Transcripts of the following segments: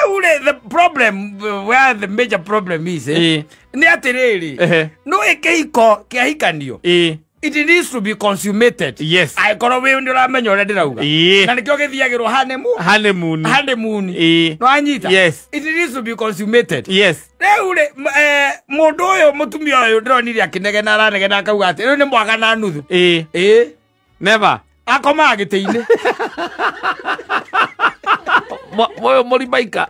Rĩu rĩ, the problem, where the major problem is, nĩ atĩrĩrĩ, no kĩhiko kĩahikanio, it needs to be consummated. Angĩkorwo wĩ nĩ ũramenya ũrĩa ndĩrauga. Na nĩkĩo gĩthiagĩrwo honeymoon. Honeymoon. Honeymoon. No anyita. Yes. It needs to be consummated. Yes. Rĩu rĩ, mũndũ ũyũ, mũtumia ũyũ ndĩronire akĩnegena, aranegena akauga atĩ rĩu nĩ mwaka na nuthu. Never. Akomaga gĩtĩ-inĩ. Moyo mũrimaika.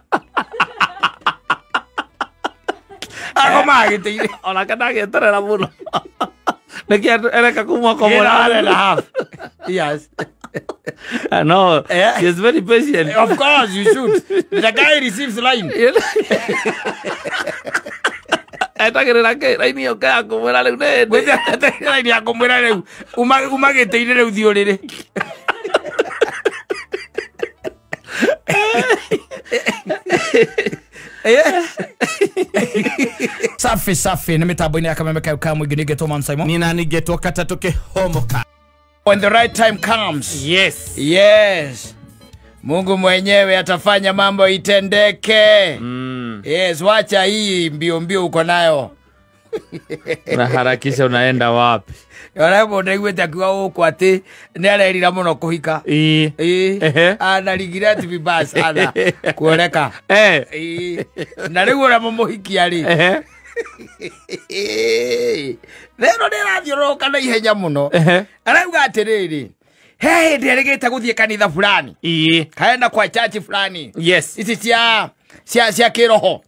Akomaga gĩtĩ-inĩ. Onake ndagĩeterera mũno. Nĩkĩ ereka kuma One and komora? a half. Yes. No, she is very patient. Of course you should. The guy receives line. Etagĩrĩra kĩ raini ĩyo ya kũmwĩra rĩu nĩ hĩndĩ. Line ya kũmwĩra rĩu uma gĩtĩ-inĩ rĩu thiĩ ũrĩrĩ. Safi safi, nĩ mĩtambo-inĩ ya Kameme kayo ka mũingĩ, nĩngetwo Man Simon. Nina ningetwo katatũ kĩhomoka. When the right time comes. Yes. Yes. Mungu mwenyewe atafanya mambo itendeke. Yes, wacha hii mbio mbio uko nayo. Unaharakisha unaenda wapi? Ona mũndũ aiguĩte akiuga gũkũ atĩ nĩ arerira mũno kũhika. Ana regret vibaya sana kuoleka. Na rĩu ũrĩa mũmũhikia rĩ. Theno nĩ ĩrathiũrũrũka na ihenya mũno. Arauga atĩrĩrĩ, he hĩndĩ erĩgĩte gũthiĩ kanitha fulani. Kaenda kwa church fulani. Yes. Ici cia kĩroho.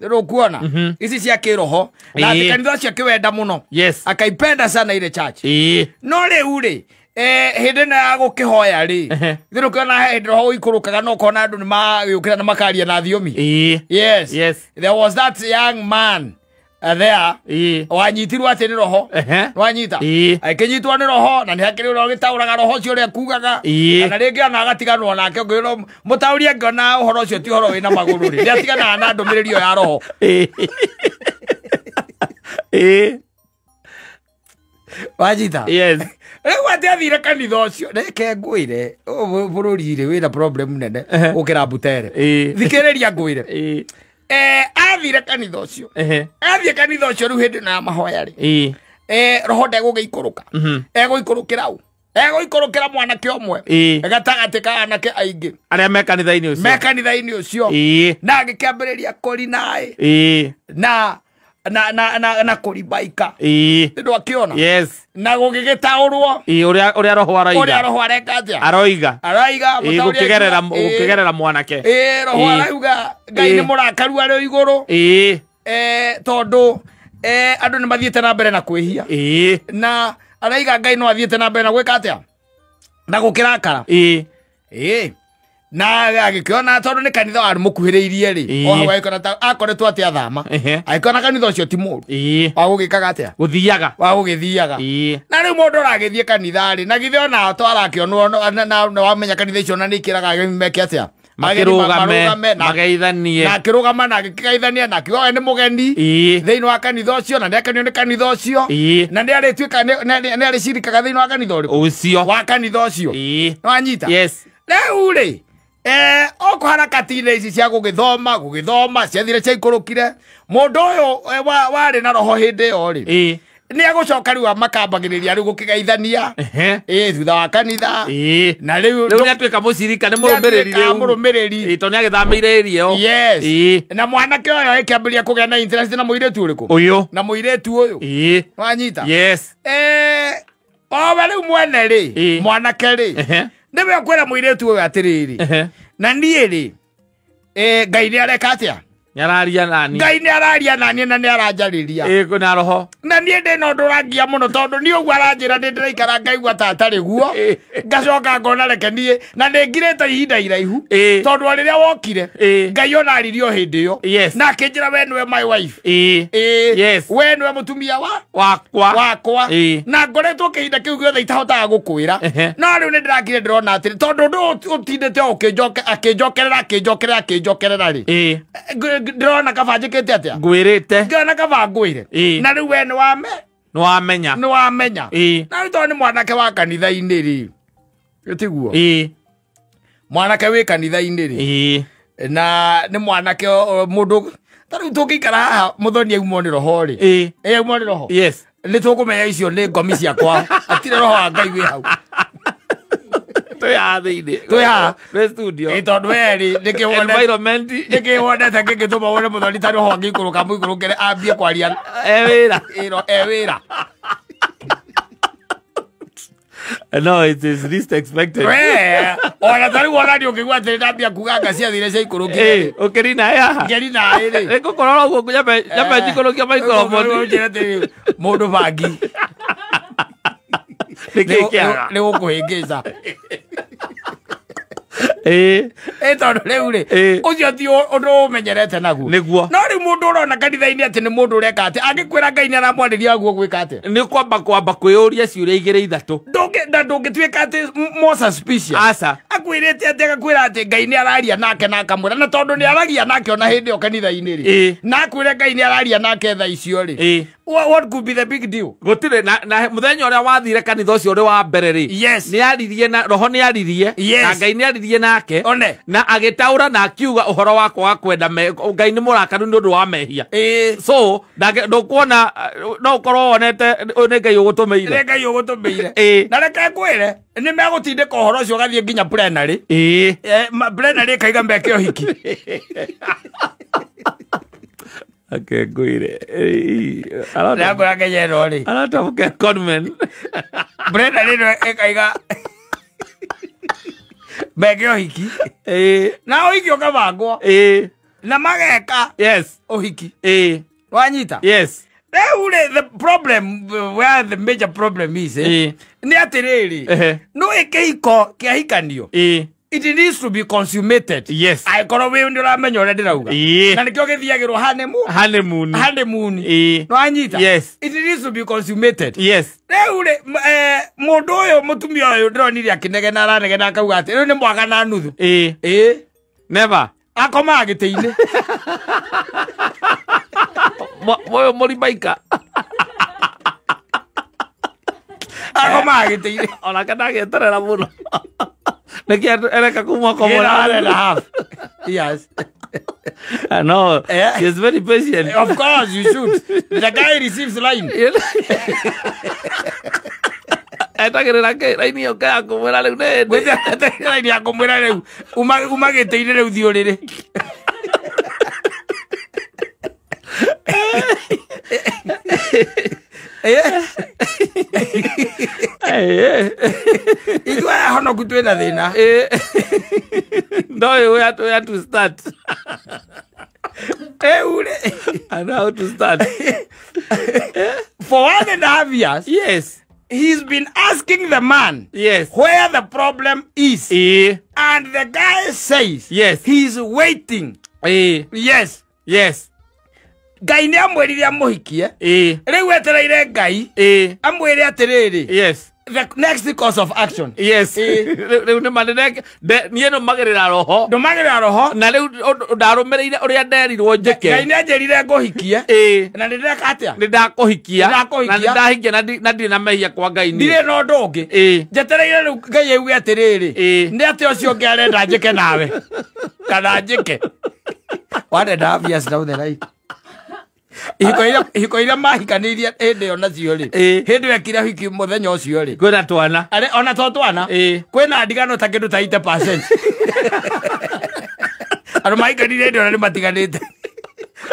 Nĩũkuona? Ici cia kĩroho. Na atĩ kanitha ũcio akĩwenda mũno. Yes. Akaipenda sana ile church. No rĩu rĩ, hĩndĩ ĩno ya gũkĩhoya rĩ, thĩ ũkĩona he hĩndĩ roho ũikũrũkaga na ũkona andũ nĩ magĩũkĩra na makaria na thiomi. Yes. Yes. There was that young man there. Wanyitirwo atĩ nĩ roho. Wanyita. Akĩnyitwo nĩ roho na nĩ hakĩrĩ ũrĩa ũgĩtaũraga roho ũcio ũrĩa kugaga. Kana rĩngĩ ona agatiganwo nake, ũngĩona mũtaũri angĩona ũhoro ũcio ti ũhoro wĩna magũrũ rĩ, nĩ atiganaga na ndũmĩrĩri ĩyo ya roho. Wanyita. Yes. Rĩu atĩ athire kanitha ũcio, reke ngwĩre, ũyũ bũrũri rĩ wĩna problem nene gũkĩra Butere. Thikĩrĩria ngwĩre. Athire kanitha ũcio. Athiĩ kanitha ũcio rĩu hĩndĩ ĩno ya mahoya rĩ. Roho ndegũgĩikũrũka. Egũikũrũkĩra ũ? Egũikũrũkĩra mwanake ũmwe. Gatagatĩ ka anake aingĩ. Arĩa me kanitha-inĩ ũcio. Me kanitha-inĩ ũcio. Na agĩkĩambĩrĩria kũrinaĩ. Na kũribaika. Nĩ ndwakĩona? Yes. Na gũgĩgĩtaũrwo. Ũrĩa roho aroiga. Ũrĩa roho areka atĩa? Aroiga. Aroiga, mũtaũri akiuga, Gũkĩgerera mwanake. Roho arauga Ngai nĩ mũrakaru arĩ igũrũ. Tondũ, andũ nĩ mathiĩte na mbere na kwĩhia. Na araiga Ngai no athiĩte na mbere na gwĩka atĩa? Na gũkĩrakara. Na agĩkĩona tondũ nĩ kanitha warĩ mũkuhĩrĩirie rĩ, o hau agĩkora ta akoretwo atĩ athama. Agĩkora kanitha ũcio ti mũũru. Wa gũgĩkaga atĩa? Gũthiaga. Wa gũgĩthiaga. Na rĩu mũndũ ũragĩthiĩ kanitha rĩ, na githĩ ona to arakĩonwo, na wamenya kanitha icio na nĩ ikĩraga ageni meke atĩa? Makĩrũgame, Marũgame, mageithanie. Na akĩrũgama na agĩkĩgeithania na akiuga we nĩ mũgeni thĩinĩ wa kanitha ũcio, na nĩ akenio nĩ kanitha ũcio. Na nĩ arĩtuĩka, nĩ arĩcirikaga thĩinĩ wa kanitha ũrĩkũ? Ũcio. Wa kanitha ũcio. Nĩwanyita? Yes. Rĩu rĩ, oko harakati-inĩ ici cia gũgĩthoma, gũgĩthoma, ciathire ciaikũrũkire. Mũndũ ũyũ, warĩ na roho hĩndĩ ĩyo rĩ, nĩ agũcoka rĩu amakambagĩrĩria rĩu gũkĩgeithania. Thutha wa kanitha. Na rĩu Rĩu nĩ atuĩka mũcirika, nĩ mũrũmĩrĩri Nĩ atuĩka rĩu. mũrũmĩrĩri. Tondũ nĩ agĩthamĩire area ĩyo. Yes. Na mwanake ũyũ agĩkĩambĩrĩria kũgĩa na interest na mũirĩtu ũrĩkũ? Ũyũ. Na mũirĩtu ũyũ. Wanyita? Yes. Owe rĩu mwene rĩ, mwanake rĩ, nĩwe ũkwĩra mũirĩtu ũyũ atĩrĩrĩ. Na niĩ rĩ, Ngai nĩ areka atĩa? Nĩ araria nani? Ngai nĩ araria nani na nĩ aranjarĩria. Kwĩna roho. Na niĩ ndĩ na ũndũ ũrangia mũno tondũ niĩ ũguo aranjĩra nĩ ndĩraikara ngaigua ta atarĩ guo. Ngacoka ngona reke niĩ, na nĩ ngirĩte ihinda iraihu. Tondũ o rĩrĩa wokire, Ngai ona aririe o hĩndĩ ĩyo. Yes. Na akĩnjĩra we nĩwe my wife. Yes. We nĩwe mũtumia wa? Wakwa. Wakwa. Na ngoretwo kĩhinda kĩu gĩothe itahotaga gũkwĩra. No rĩu nĩ ndĩrakire ndĩrona atĩrĩ, tondũ ũndũ ũyũ ũtindĩte o akĩnjokerera, akĩnjokerera, akĩnjokerera rĩ. Ndĩrona kaba njĩkĩte atĩa? Ngwĩrĩte. Ngĩona kaba ngwĩre. Na rĩu we Nĩ wamenya. Nĩ wamenya. Na rĩu tondũ nĩ mwanake wa kanitha-inĩ rĩ. Tiguo? Mwanake wĩ kanitha-inĩ rĩ. Na nĩ mwanake mũndũ ta rĩu tũngĩikara haha mũthoni aumwo nĩ roho rĩ. Aumwo nĩ roho. Yes. Nĩ tũkũmenya icio nĩ ngomi ciakwa. Atirĩ roho wa Ngai wĩ hau. Twĩ haha thĩinĩ. Twĩ haha. Twĩ studio. Tondũ we rĩ nĩkĩ wonete environment nĩkĩ wonete kĩngĩtũma wone mũthoni ta roho angĩikũrũka mũikũrũkĩre ambie kwaria e wĩra. E wĩra. No, it is least expected. We, ona ta rĩu ona nĩ ũngĩigua atĩrĩ ndambia kuga nga ciathire ciaikũrũkire. Ũkĩrina haha. Ngĩrina rĩ. Nĩngũkorora ũguo nyambe njikũrũkia microphone. Njĩra atĩrĩ mũndũ bangi. Nĩkĩ kĩaga? Nĩ gũkũhĩngĩca. Tondũ rĩu rĩ ũcio ti ũndũ ũmenyerete naguo. Nĩguo. No rĩu mũndũ ũrona kanitha-inĩ atĩ nĩ mũndũ ũreka atĩ angĩkwĩra Ngai nĩ aramwarĩria guo gwĩka atĩa? Nĩ kwamba kwĩyũria ciũria igĩrĩ ithatũ. Na ndũngĩtuĩka atĩ more suspicious. Aca. Akwĩrĩte atĩ agakwĩra atĩ Ngai nĩ araria nake na akamwĩra na tondũ nĩ aragia nake ona hĩndĩ ĩyo kanitha-inĩ rĩ. Na akwĩre Ngai nĩ araria nake thaa icio rĩ. What could be the big deal? Gũtirĩ na mũthenya ũrĩa wathire kanitha ũcio ũrĩ wa mbere rĩ. Yes. Nĩ aririe na roho nĩ aririe na Ngai nĩ aririe nake. One. Na agĩtaũra na akiuga ũhoro wakwa wa kwenda Ngai nĩ mũrakaru nĩ ũndũ wa mehia. So ndũkuona no ũkorwo wonete ũyũ nĩ Ngai ũgũtũmĩire. Nĩ Ngai ũgũtũmĩire. Na reke ngwĩre nĩ megũtindĩka ũhoro ũcio ũgathiĩ nginya plenary. Plenary ĩkaiga meke ũhiki. Ake ngwĩre. Ndĩrakwĩra Kenya ĩno rĩ. A lot of conmen. Plenary ĩno ĩkaiga meke ũhiki. Na ũhiki ũkabangwo. Na mageka. Yes. Ũhiki. Wanyita? Yes. Rĩu rĩ the problem where the major problem is nĩ atĩrĩrĩ no kĩhiko kĩahikanio. It needs to be consummated. Yes. Angĩkorwo wĩ nĩ ũramenya ũrĩa ndĩrauga. Na nĩkĩo gĩthiagĩrwo honeymoon. Honeymoon. Nĩ wanyita? Yes. It needs to be consummated. Yes. Rĩu rĩ mũndũ ũyũ mũtumia ũyũ ndĩronire akĩnegena aranegena akauga atĩ rĩu nĩ mwaka na nuthu. Never. Akomaga gĩtĩ-inĩ. Ũyũ mũrimaika. Akomaga gĩtĩ-inĩ. Onake ndagĩeterera mũno. Nĩkĩ ereka kuma komora. And a half. Yes. No, she is very patient. Of course you should. The guy receives line. Etagĩrĩra kĩ raini ĩyo ya kũmwĩra rĩu nĩ hĩndĩ. Raini ya kũmwĩra rĩu uma gĩtĩ-inĩ rĩu thiĩ ũrĩrĩ. Ithuĩ aya honoku twĩna thĩna. No, where to start. I know how to start. For 1.5 years. Yes. He's been asking the man. Yes. Where the problem is. And the guy says. Yes. He's waiting. Yes. Yes. Ngai nĩ amwĩrire amũhikie. Rĩu etereire Ngai. Amwĩre atĩrĩrĩ. Yes. The next course of action. Yes. Rĩu nĩ manene niĩ nũmagĩrĩra roho. Ndũmagĩrĩra roho. Na rĩu ndarũmĩrĩire ũrĩa nderirwo njĩke. Ngai nĩ anjĩrire ngũhikie. Na nĩ ndĩreka atĩa? Nĩ ndakũhikia. Na nĩ ndahikia na ndirĩ na mehia kwa Ngai niĩ. Ndirĩ na ũndũ ũngĩ. Njetereire rĩu Ngai auge atĩrĩrĩ. Nĩ atĩa ũcio ũngĩ arenda njĩke nawe? Kana njĩke. 1.5 years down the line. Ihiko iria mahikanĩirie hĩndĩ ĩyo nacio rĩ hĩndĩ ĩyo ekire hiki mũthenya ũcio rĩ kwĩna twana ona to twana kwĩna ndigano ta kĩndũ ta 80%. Andũ mahikanĩirie hĩndĩ ĩyo nĩ matiganĩte.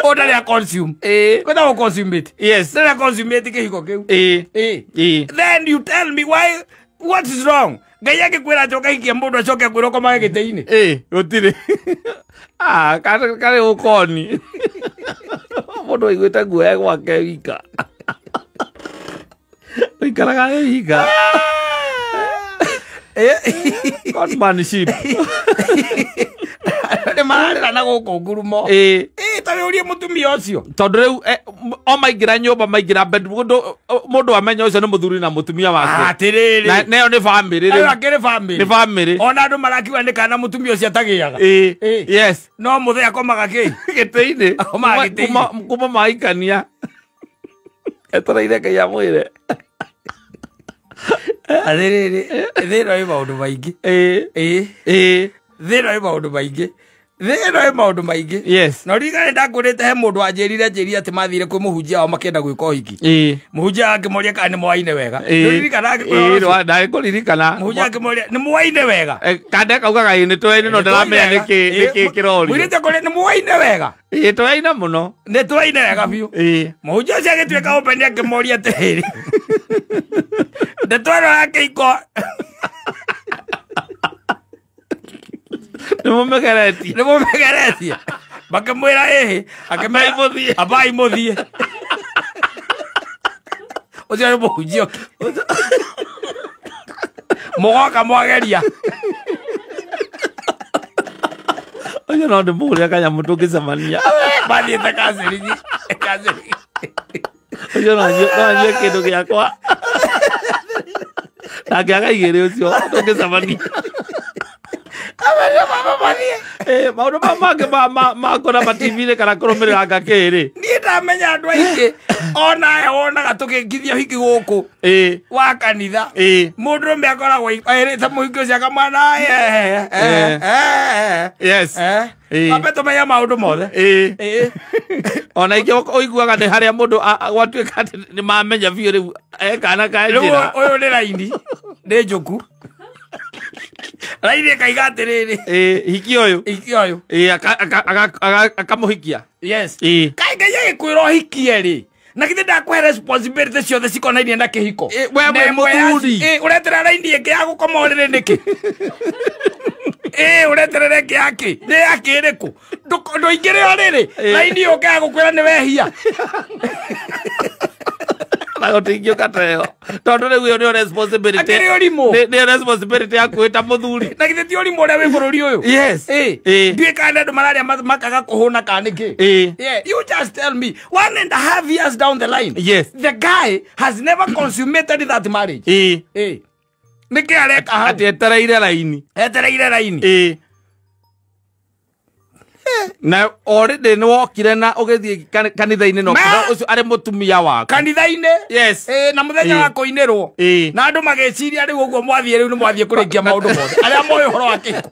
O ndarĩ a consume. Kwĩna gũ consummate. Yes. Ndarĩ a consummate kĩhiko kĩu. Then you tell me why what is wrong? Ngai angĩkwĩra atĩ ũkahikia mũndũ acoke akwĩre ũkomage gĩtĩ-inĩ. Gũtirĩ. Karĩ ũkoni. Mũndũ aiguĩte guoya gwake wika. Ũikaraga wĩ wika. Conmanship. Nĩ mararĩra na gũkũ ngurumo. Ta wĩũrie mũtumia ũcio. Tondũ rĩu o maingĩra nyũmba maingĩra bed mũndũ amenya ũcio nĩ mũthuri na mũtumia wake. Atĩrĩrĩ. Na ĩyo nĩ family rĩu. Ĩyo akĩrĩ family. Nĩ family. Ona andũ marakiuga nĩ kana mũtumia ũcio atagĩaga. Yes. No mũthee akomaga kĩ? Gĩtĩ-inĩ. Akomaga gĩtĩ-inĩ. Kuma mahikania. Etereire Ngai amwĩre. Atĩrĩrĩ, thĩna wĩ maũndũ maingĩ. Thĩna wĩ maũndũ maingĩ. Thĩ ĩno ĩ maũndũ maingĩ. Yes. Na ũririkane ndakũrĩte he mũndũ wanjĩrire njĩrire atĩ mathire kwĩ mũhunjia wao makĩenda gwĩka ũhiki. Ĩĩ. Mũhunjia akĩmoria kana nĩ mwaine wega. Ĩĩ. Nĩũririkana agĩkwĩra Ĩĩ, ũcio? ndagĩkũririkana. Mũhunjia akĩmoria nĩ mwaine wega. Kande kaugaga ĩĩ nĩ twaine no ndaramenya nĩkĩ nĩkĩ kĩrorio. Mũirĩtu akũrĩa nĩ mwaine wega. Ĩĩ twaina mũno. Nĩ twaine wega biũ. Ĩĩ. Mũhunjia ũcio agĩtuĩka open akĩmoria atĩrĩrĩ. Ndeto ĩno ya kĩhiko Nĩ mũmegeretie. nĩ mũmegeretie. Makĩmwĩra ĩhĩ. Akĩmwĩra Ambai mũthiĩ. Ambai mũthiĩ. Ũcio nĩ mũhunjia ũngĩ. Mũgoka mwageria. Ũcio no ndĩmũgũrĩre kanyamũ tũngĩcemania. Mathiĩte counseling. Counseling. Ũcio no anyue kĩndũ gĩakwa. Ndangĩaga igĩrĩ ũcio tũngĩcemania. Ameria mama mathiĩ. Maũndũ mau mangĩ ma kuona ma TV-inĩ kana kũrũmĩrĩra ngakĩ rĩ. Niĩ ndamenya andũ aingĩ onawe wonaga tũkĩngithia ũhiki gũkũ Ĩĩ. wa kanitha. Ĩĩ. Mũndũrũme akoragwo erĩte mũhiki ũcio akamwana Yes. Ĩĩ. Ambe tũmenye maũndũ mothe. Ĩĩ. Ĩĩ. Ona ingĩ ũiguaga nĩ harĩa mũndũ gwatuĩka atĩ nĩ mamenya biũ rĩu kana ka Rĩu njĩra. ũyũ nĩ raini nĩ njũku. Raini ĩkaiga atĩrĩrĩ. Ĩĩ, hiki ũyũ. Hiki ũyũ. Ĩĩ, akamũhikia. Yes. Ĩĩ. Kaĩ Ngai agĩkwĩra ũhikie rĩ, na githĩ ndakũhe responsibility ciothe cikonainie na kĩhiko. Ĩ, we Na wĩ ĩmwe ya- mũthuri. Ĩ, ũreterera raini ĩngĩ ya gũkoma ũrĩrĩ nĩkĩ? Ĩ, ũreterera ĩngĩ ya kĩ? Nĩ ya kĩ ĩrĩkũ? Ndũingĩre ũrĩrĩ, Ĩ. raini yũke ya gũkwĩra nĩ wehia. Na gũtingĩũka ta ĩyo. Tondũ rĩu ĩyo nĩyo responsibility. Akĩrĩ ũrimũ. Nĩyo responsibility yaku wĩ ta mũthuri. Na githĩ ti ũrimũ ũrĩa wĩ bũrũri ũyũ? Yes. Ĩ. Ĩ. Ndiũĩ kana andũ mararĩa makaga kũhũna kana nĩkĩ. Ĩ. Yeah, you just tell me 1.5 years down the line. Yes. The guy has never consummated that marriage. Ĩ. Ĩ. Nĩkĩ areka hau? Atĩ etereire raini. Etereire raini. Ĩ. Na already nĩ wokire na ũgĩthiĩ kanitha-inĩ na ũkĩra ũcio arĩ mũtumia waku. Kanitha-inĩ? Yes. Ĩ, na mũthenya Ĩ. wa kũinĩrwo. Ĩ. Na andũ magĩciria rĩu ũguo mwathiĩ rĩu nĩ mwathiĩ kũrĩkia maũndũ mothe. Arĩa moĩ ũhoro wa kĩhiko.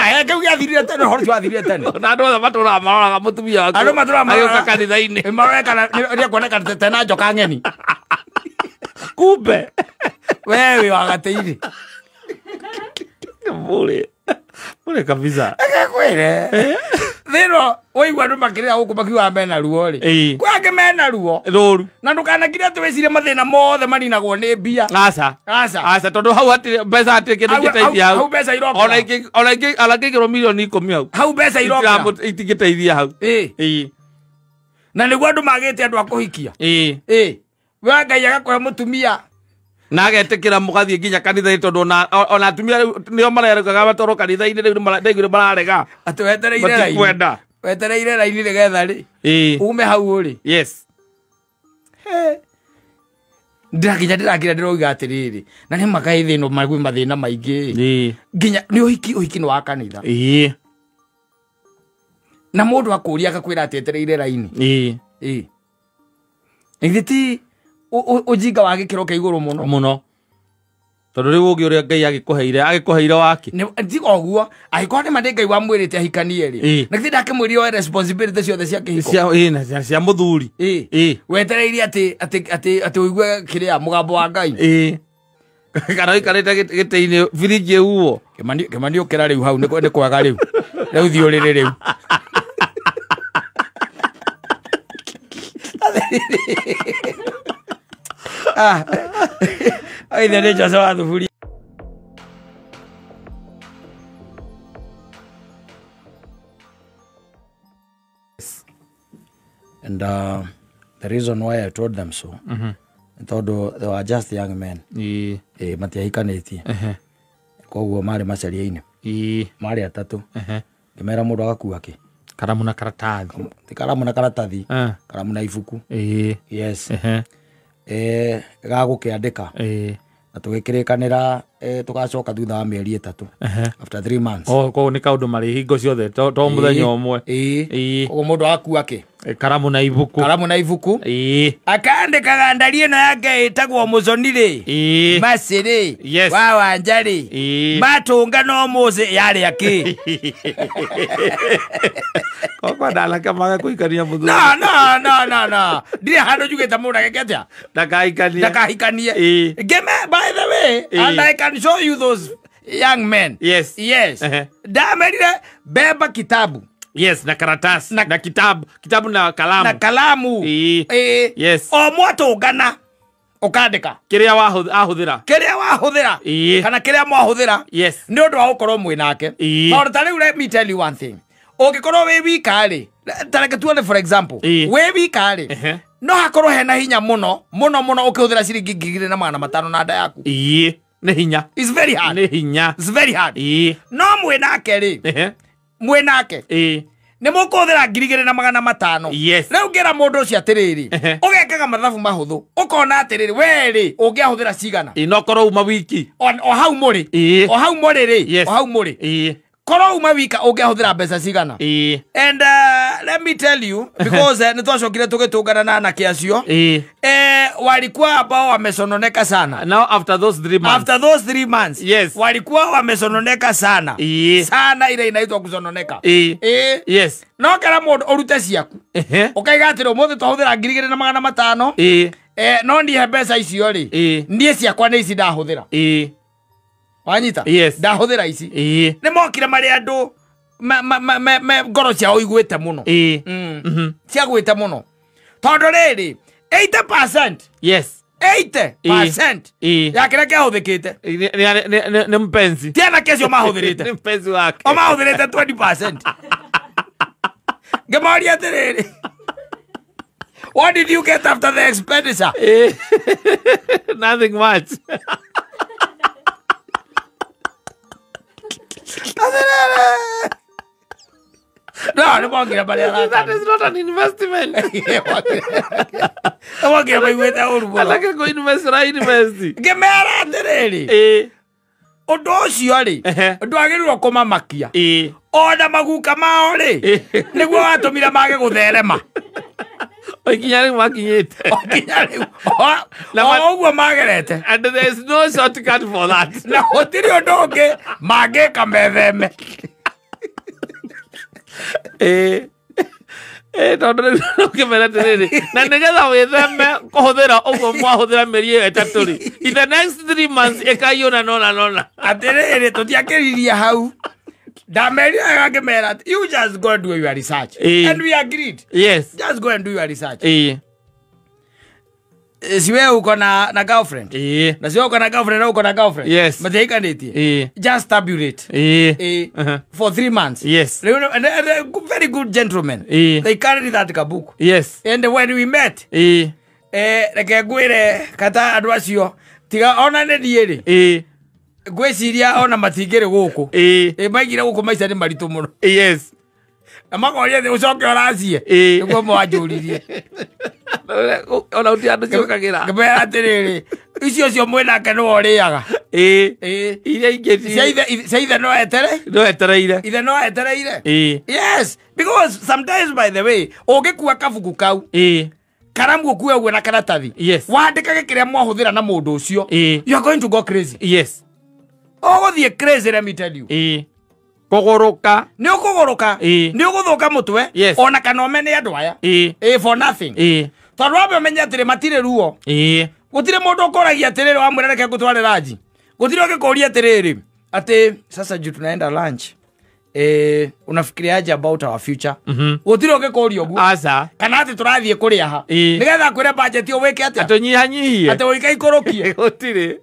He, kĩu gĩathirire tene, ũhoro ũcio wathirire tene. Na andũ othe matũraga maroraga mũtumia waku. Andũ matũraga maroraga. Agĩũka kanitha-inĩ. Ĩ, marore kana nĩ ekuoneka tena njoka ng'eni. Kumbe. We wĩ wa gatĩ-inĩ. Mũrĩ. Mũrĩ kabisa. Reke ngwĩre. Thĩno ũigua andũ makĩrĩra gũkũ makiugaga mena ruo rĩ. Ĩĩ. Kwĩ angĩ mena ruo. Rũru. Na ndũkanakire atĩ wĩcirie mathĩna mothe maninagwo nĩ mbia. Aca. Aca. Aca, tondũ hau hatirĩ mbeca hatirĩ kĩndũ kĩngĩteithia hau. Hau mbeca irokĩra. Ona ingĩ, ona ingĩ, ona ingĩigĩrwo mirioni 10 hau. Hau mbeca irokĩra. Itingĩteithia hau. Ĩĩ. Ĩĩ. Na nĩguo andũ magĩte andũ a kũhikia. Ĩĩ. Ĩĩ. We Ngai agakũhe mũtumia. Na agetĩkĩra mũgathiĩ nginya kanitha-inĩ tondũ ona atumia rĩu nĩo marerugaga matwarwo kanitha-inĩ rĩu ndaiguire mararega. Atĩ wetereire raini. Matikwenda. Wetereire raini nĩgetha rĩ. Ĩĩ. Ume hau ũrĩ. Yes. Ndĩrakinya ndĩrakira ndĩroiga atĩrĩrĩ. Na nĩ makaĩ thĩna magwĩ mathĩna maingĩ. Ĩĩ. Nginya nĩ ũhiki, ũhiki nĩ wa kanitha. Ĩĩ. Na mũndũ akũria agakwĩra atĩ etereire raini. Ĩĩ. Ĩĩ. Githĩ ti ũjinga wa gĩkĩro kĩa igũrũ mũno. Mũno. Tondũ rĩu ũngĩ ũrĩa Ngai agĩkũheire wake. Nĩ tiga ũguo, angĩkorwo nĩ ma nĩ Ngai wamwĩrĩte ahikanie rĩ. Ĩĩ. Na githĩ ndakĩmwĩrire oe responsibility ciothe cia kĩhiko. Cia, ĩĩ, na cia mũthuri. Ĩĩ. Ĩĩ. Wetereire atĩ ũigue kĩrĩa mũgambo wa Ngai. Ĩĩ. Kana ũikarĩte gĩtĩ-inĩ biringi ĩhuo. Kĩmani ũkĩra rĩu hau, nĩ kwega rĩu. Rĩu thiĩ ũrĩrĩ rĩu. Aithe nĩ Jose wa Thuburi. And the reason why I told them so, tondũ they were just young men. Matiahikanĩtie. Koguo marĩ macaria-inĩ. Marĩ atatũ. Ngĩmera mũndũ agakua kĩ? Karamu na karatathi. Ti karamu na karatathi. Karamu na ibuku. Yes. Gagũkĩandĩka. Na tũgĩkĩrĩkanĩra tũgacoka thutha wa mĩeri 3 after 3 months. Oh, koguo nĩ kaũndũ marĩ hingo ciothe to mũthenya ũmwe. Ĩĩ. Koguo mũndũ akua kĩ? Karamu na ibuku. Karamu na ibuku. Ĩĩ. Akandĩkaga ndari ĩno yake ĩtagwo Mũconi rĩ. Ĩĩ. Mercy rĩ. Yes. Wa Wanja rĩ. Ĩĩ. Matũngana ũmũthĩ yarĩ akĩ. Koguo ndalaka maga kũhikania mũthuri. No, no, no, no, no. Ndirĩ handũ njugĩte mũndũ ageke atĩa? Ndakahikanie. Ndakahikanie. Ĩĩ. Ngeme, by the way, and I can show you those young men. Yes. Yes. Ndamerire beba kitabu. Yes, na karatasi, na kitabu, kitabu na kalamu. Na kalamu. Ĩĩ. Yes. O mwatũngana ũkandĩka kĩrĩa wahũthĩra. Kĩrĩa wahũthĩra. Ĩĩ. Kana kĩrĩa mwahũthĩra. Yes. Nĩ ũndũ wa gũkorwo mwĩ nake. Tondũ ta rĩu let me tell you one thing. Ũngĩkorwo wĩ wika rĩ, ta reke tuone for example, wĩ wika rĩ, no hakorwo hena hinya mũno, mũno mũno ũkĩhũthĩra ciringi 2,500 na nda yaku. Ĩĩ. Nĩ hinya. It's very hard. Nĩ hinya. It's very hard. Ĩĩ. No mwĩ nake rĩ. Mwĩ nake. Ĩĩ. Nĩ mũkũhũthĩra 2,500. Yes. Rĩu ngĩra mũndũ ũcio atĩrĩrĩ, ũgekaga mathabu mahũthũ, ũkona atĩrĩrĩ, we rĩ, ũngĩahũthĩra cigana? Ĩĩ, no korwo uma wiki. O hau mũrĩ. Ĩĩ. O hau mũrĩ rĩ. Yes. O hau mũrĩ. Ĩĩ. Korwo uma wika ũngĩahũthĩra mbeca cigana? Ĩĩ. And let me tell you, because nĩ twacokire tũgĩtũngana na anake acio. Ĩĩ. Walikuwa ambao wamesononeka sana. Now after those 3 months. After those 3 months. Yes. Walikuwa wamesononeka sana. Ĩĩ. Sana ile inaitwa kusononeka. Ĩĩ. Ĩĩ. Yes. No kera mũndũ ũrute ciaku. Ũkaiga atĩrĩ ũmũthĩ twahũthĩra 2,500. Ĩĩ. No ndihe mbeca icio rĩ. Ĩĩ. Niĩ ciakwa nĩ ici ndahũthĩra. Ĩĩ. Wanyita? Yes. Ndahũthĩra ici. Ĩĩ. Nĩ mokire marĩ andũ me ngoro ciao iguĩte mũno. Ĩĩ. Ciagwĩte mũno. Tondũ rĩrĩ 80%. Yes. 80%. Ĩĩ. Ya kĩrĩa kĩahũthĩkĩte. Nĩ mpenzi. Ti anake acio mahũthĩrĩte. Nĩ mpenzi wake. O mahũthĩrĩte 20%. Ngĩmoria atĩrĩrĩ, what did you get after the expenditure? Nothing much. No, nĩ mokire marĩa arata. That is not an investment. Nĩ mokire maiguĩte ũru mũno. Anake kũ invest ra invest. Ngĩmera atĩrĩrĩ, Ĩĩ. ũndũ ũcio rĩ, ndwagĩrĩirwo kũmamakia. Ĩĩ. Ona maguka mao rĩ, nĩguo watũmire mage gũtherema. O ikinya rĩu makinyĩte. O kinya rĩu. O ũguo magerete. And there is no shortcut for that. Na gũtirĩ ũndũ ũngĩ mangĩka metheme. Ĩĩ. Tondũ rĩu ũkĩmera atĩrĩrĩ, na nĩgetha wĩtheme kũhũthĩra ũguo mwahũthĩra mĩeri ĩyo 3 rĩ, in the next 3 months ĩkaiyũra nona nona. Atĩrĩrĩ, tũtiakĩririe hau. Ndamerire ngĩmera atĩ, you just go and do your research. And we agreed. Yes. Just go and do your research. Ĩĩ. Si wewe uko na girlfriend. Ĩĩ. Na si wewe uko na girlfriend na uko na girlfriend. Yes. Matiaikanĩtie. Ĩĩ. Just tabulate. Ĩĩ. Ĩĩ. For 3 months. Yes. And very good gentlemen. Ĩĩ. They carried that kabuku. Yes. And when we met, Ĩĩ. Reke ngwĩre kata andũ acio tiga ona nĩ niĩ rĩ. Ĩĩ. Ngwĩciria ona matingĩrĩ gũkũ. Ĩĩ. Ĩ maigire gũkũ maica nĩ maritũ mũno. Yes. Na makoria thĩ ũcoke ũracie. Ĩĩ. Nĩguo mwanjũririe. Ona ũtirĩ andũ ciũkagĩra. Ngĩmera atĩrĩrĩ, icio cio mwĩnake nĩwe ũrĩaga. Ĩĩ. Ĩĩ. Iria ingĩ Cia ithe no etere? No etereire. Ithe no etereire? Ĩĩ. Yes, because sometimes by the way, ũngĩkua kabuku kau. Ĩĩ. Karamu ũkue ũguo na karatathi. Yes. Wandĩkage kĩrĩa mwahũthĩra na mũndũ ũcio. Ĩĩ. You are going to go crazy. Yes. Ũgũthiĩ crazy, let me tell you. Ĩĩ. Kũgũrũka. Nĩ ũkũgũrũka. Ĩĩ. Nĩ ũgũthũka mũtwe. Yes. Ona kana ũmene andũ aya. Ĩĩ. Ĩĩ, for nothing. Ĩĩ. Tondũ wambe ũmenye atĩrĩ matirĩ ruo. Ĩĩ. Gũtirĩ mũndũ ũkũragia atĩrĩrĩ wamwĩra reke ngũtware lunch. Gũtirĩ ũngĩkũria atĩrĩrĩ atĩ sasa juu tunaenda lunch. Unafikiriaje about our future? Gũtirĩ ũngĩkũria ũguo. Aca. Kana atĩ tũrathiĩ kũrĩa ha. Ĩĩ. Nĩgetha akwĩre budget ĩyo wĩke atĩa? Atũnyihanyihie. Atĩ ũikaikũrũkie. Gũtirĩ.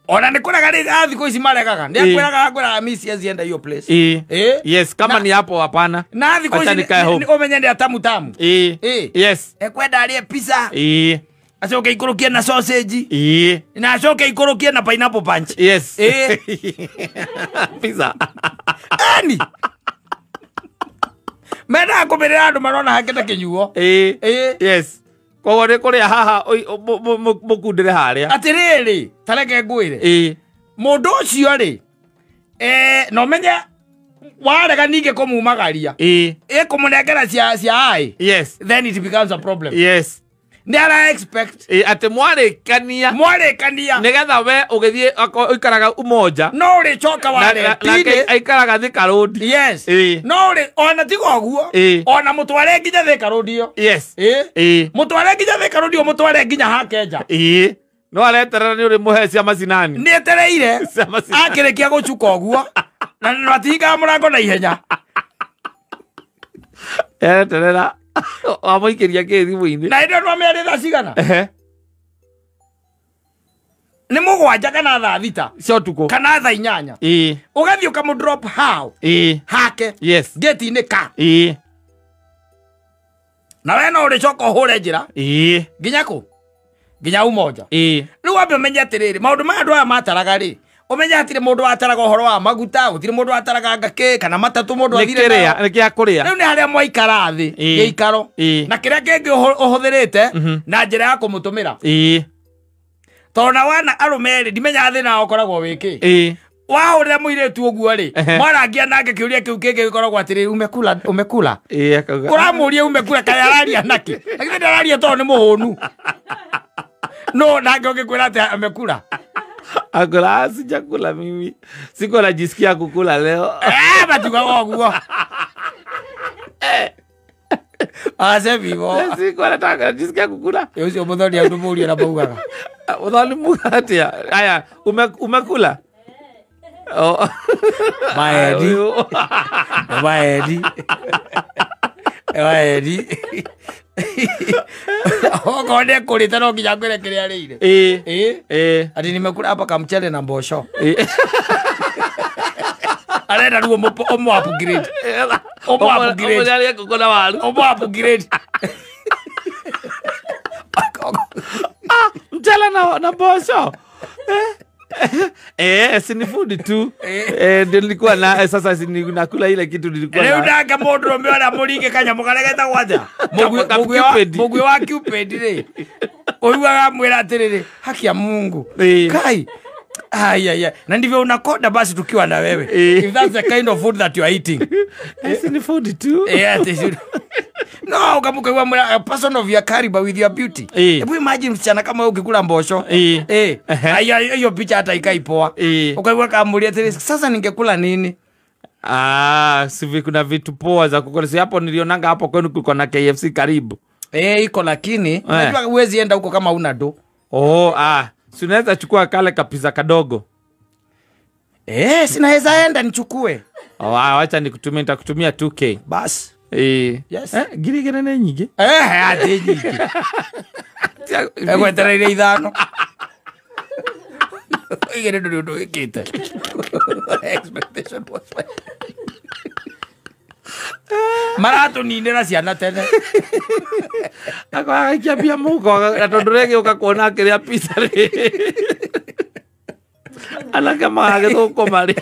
Ona nĩ kũrega rĩ thikũ ici maregaga. Nĩ akwĩraga akwĩraga mi siwezi enda hiyo place. Ĩĩ. Ĩĩ. Yes, kama ni hapo hapana. Na thikũ ici ũmenye nĩ atamu tamu. Ĩĩ. Ĩĩ. Yes. Ekwenda arĩe pizza. Ĩĩ. Acoke ikũrũkie na sausage. Ĩĩ. Na acoke ikũrũkie na pineapple punch. Yes. Ĩĩ. Pizza. Ani. Mendaga kũmĩrĩra andũ marona hakĩte kĩnyuo. Ĩĩ. Ĩĩ. Yes. Koguo nĩ kũrĩa haha mũkundĩre harĩa. Atĩrĩrĩ, ta reke ngwĩre. Ĩĩ. Mũndũ ũcio rĩ, no menye warega ningĩ kũmumagaria. Ĩĩ. Ĩkũmũnengera cia ai. Yes. Then it becomes a problem. Yes. Nĩ ara expect. Ĩĩ, atĩ mwarĩkania. Mwarĩkania. Nĩgetha we ũgĩthiĩ ũikaraga Umoja. No ũrĩcoka wa Nake aikaraga Thika Road. Yes. Ĩĩ. No ũrĩ ona tiga ũguo. Ĩĩ. Ona mũtware nginya Thika Road ĩyo. Yes. Ĩĩ. Ĩĩ. Mũtware nginya Thika Road ĩyo, mũtware nginya hake nja. Ĩĩ. No areterera nĩ ũrĩmũhe cia macinani. Nĩ etereire. Cia macinani. Akĩrĩkia gũcuka ũguo. Na no atihingaga mũrango na ihenya. Eterera. Wamũikĩria kĩ thimũ-inĩ? Na hĩndĩ ĩyo nĩwamĩarĩ thaa cigana? Ehe. Nĩ 7 kana thaa 6. Cia ũtukũ. Kana thaa 8. Ĩĩ. Ũgathiĩ ũkamũ drop how? Ĩĩ. Hake. Yes. Gate-inĩ ka. Ĩĩ. Na we no ũrĩcoka ũhũre njĩra. Ĩĩ. Nginya kũ? Nginya Umoja. Ĩĩ. Rĩu wambe ũmenye atĩrĩrĩ, maũndũ maya andũ aya mataraga rĩ, ũmenye hatirĩ mũndũ wataraga ũhoro wa maguta, gũtirĩ mũndũ wataraga ngakĩ kana matatũ mũndũ athire nayo. Nĩ kĩa kũrĩa. Rĩu nĩ harĩa mwaikara thĩ, gĩikaro. Na kĩrĩa kĩngĩ ũhũthĩrĩte na njĩra ya kũmũtũmĩra. Ĩĩ. Tondũ na wana arũme rĩ, ndimenyaga thĩna ũkoragwo wĩ kĩ. Ĩĩ. Wahũrĩra mũirĩtu ũguo rĩ, mwarangia nake kĩũria kĩu kĩngĩ gĩkoragwo atĩrĩrĩ, umekula, umekula. Ĩĩ, akauga. Ũramũria umekula, kaĩ araria nakĩ? Na githĩ ndararia tondũ nĩ mũhũnu. No nake ũngĩkwĩra atĩ amekula. Akula, sijakula mimi. Siko najisikia kukula leo. Matiugaga ũguo. Ace vivo. Siko nataka najisikia kukula. Ũcio mũthoni andũ mũrie na maugaga. Mũthoni muga atĩa? Aya, umekula? Oh. Maedi. Maedi. Maedi. Okorwo nĩ ekũrĩte no nginya ngwĩre kĩrĩa arĩire. Ĩĩ. Ĩĩ. Ĩĩ. Ati nimekula hapa kamchele na mboco. Ĩĩ. Arenda rĩu ũmũ upgrade. Ũmũ upgrade. Ũmũ arĩe ngũkũ na waru. Ũmũ upgrade. Mchele na mboco. Si ni food tu. Ndio nilikuwa na sasa si nakula ile kitu nilikuwa na. Rĩu nake mũndũ ũrũme ũrĩa mũringe kanyamũ karĩa getagwo atĩa? Mũgui wa Cupid rĩ. Ũiguaga amwĩra atĩrĩrĩ, haki ya Mungu. Kai. Ai ai ai. Na ndivyo unakonda basi tukiwa na wewe. If that's the kind of food that you are eating. Si ni food tu. No, ukamuka a person of your caliber with your beauty. Hebu imagine msichana kama wewe ukikula mboco. Hiyo picha hata ikaipoa. Ukaigua kamulia tena, sasa ningekula nini? Si kuna vitu poa za kukula. Si hapo nilionanga hapo kwenu kulikuwa na KFC karibu. Iko lakini unajua huwezi enda huko kama una do. Oh, si unaweza chukua kale kapiza kadogo. Sinaweza enda nichukue. Oh, acha nikutumie, nitakutumia 2K. Bas. Yes. Ngiri igĩrĩ nĩ nyingĩ. Atĩ nyingĩ. Egwetereire 5. Igĩrĩ ndũrĩ ũndũ wĩkĩte. Expectation was high. Maratũninĩra ciana tene. Agaikia mbia mũhuko, na tondũ rĩngĩ kuona akĩrĩa pizza rĩ. Anake magagĩthũkũma rĩ.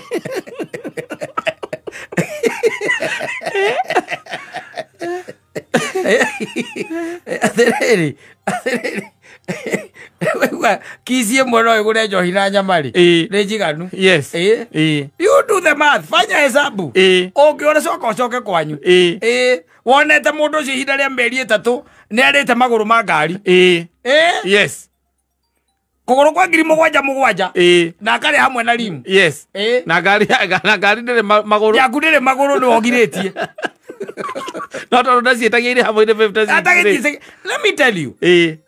Atĩrĩrĩ, atĩrĩrĩ. Kici ĩmwe no ĩgũre njohi na nyama rĩ. Nĩ njiganu. Yes. You do the math, fanya hesabu. Ũngĩona coka ũcoke kwanyu. Wonete mũndũ ũcio ihinda rĩa mĩeri 3 nĩ arĩte magũrũ ma ngari. Yes. Kũgũrũ kwa 7,000 7. Na akarĩa hamwe na rimu. Yes. Na ngari ndĩrĩ magũrũ. Yaku ndĩrĩ magũrũ nĩ wogirĩtie. No tondũ ndaciĩtagia irĩ hamwe irĩ 50. Let me tell you.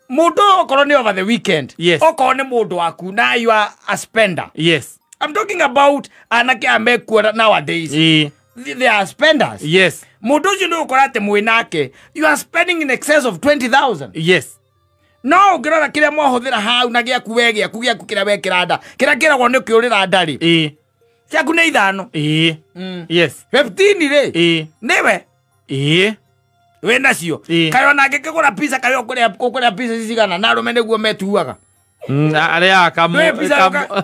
Mũndũ okorwo nĩ over the weekend. Yes. Okorwo nĩ mũndũ waku na you are a spender. Yes. I'm talking about anake amekuo nowadays. They are spenders. Yes. Mũndũ ũcio nĩ ũgũkora atĩ mwĩ nake you are spending in excess of 20,000. Yes. No ũngĩrora kĩrĩa mwahũthĩra hau na gĩaku we gĩaku gĩaku kĩrĩa wekĩra nda. Kĩrĩa kĩragwo nĩ kĩũrĩra nda rĩ. Ciaku nĩ 5. Yes. 15 rĩ. Nĩwe. Wĩ nacio. Kaĩ ona angĩkĩgũra pizza kaĩ ũkũrĩa pizza cigana na arũme nĩguo metuaga. Arĩa kamu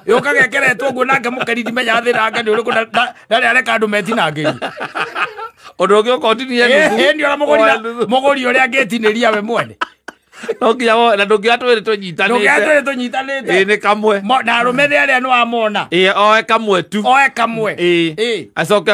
yũkaga ĩkeretwo ũguo nake mũkeni ndimenyaga thĩna wake nĩ ũrĩkũ ndarĩ areka andũ metinangĩrie. Ũndũ ũngĩ ũkotinie nuthu. Nĩ ũrĩa mũgũri ũrĩa angĩtinĩria we mwene. No nginya woe na ndũngĩoya twĩrĩ tũnyitanĩte. Ndũngĩoya twĩrĩ tũnyitanĩte. Ĩĩ nĩ kamwe. Na arũme thĩ arĩa nĩwamona. Ĩĩ oe kamwe tu. Oe kamwe. Ĩĩ. Acoke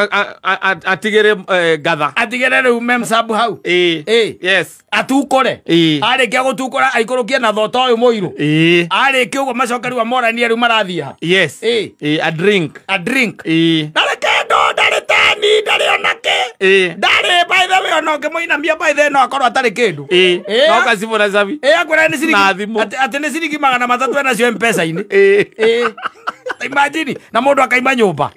atigĩre ngatha. Atigĩre rĩu memsabu hau. Ĩĩ. Yes. Atukũre. Ĩĩ. Arĩkia gũtukũra aikũrũkie na thota ũyũ mũirũ. Ĩĩ. Arĩkia ũguo macoke rĩu amoranie rĩu marathiĩ ha. Yes. Ĩĩ. Ĩĩ a drink. A drink. Ĩĩ. Ndarĩ kĩndũ, ndarĩ teni, ndarĩ onake. Ĩĩ. Ndarĩ by the way ona ũngĩmũinamia by the way no akorwo atarĩ kĩndũ. Ĩĩ. Ĩĩ. No kacimũ na cabi. Ĩĩ akwĩra nĩ ciringi. Na thimũ. Atĩ nĩ ciringi 300 enacio M-Pesa-inĩ. Ĩĩ. Ĩĩ. Imagine na mũndũ akaima nyũmba.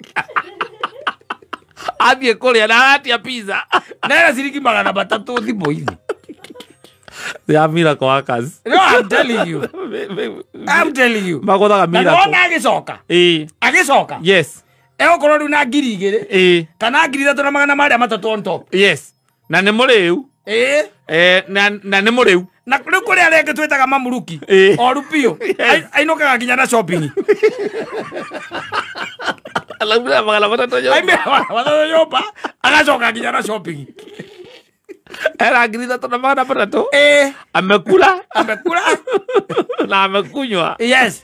Athiĩ kũrĩa na aratia pizza. Na ena ciringi 300 thimũ-inĩ. They are miracle workers. No, I'm telling you. I'm telling you. Magothaga miracle. Na nona agĩcoka. Ĩĩ. Agĩcoka. Yes. Egũkorwo rĩu na 2,000. Ĩĩ. Kana 3,300 on top. Yes. Na nĩ mũrĩu. Ĩĩ. Na nĩ mũrĩu. Na rĩu kũrĩ arĩa angĩ twĩtaga mamuruki. Ĩĩ. Oru biũ. Yes. Ainũkaga nginya na shopping. Alaumĩra 300 nyũmba. Aimĩra 300 nyũmba agacoka nginya na shopping. Era 3,300. Ĩĩ. Amekula. Amekula. Na amekunywa. Yes.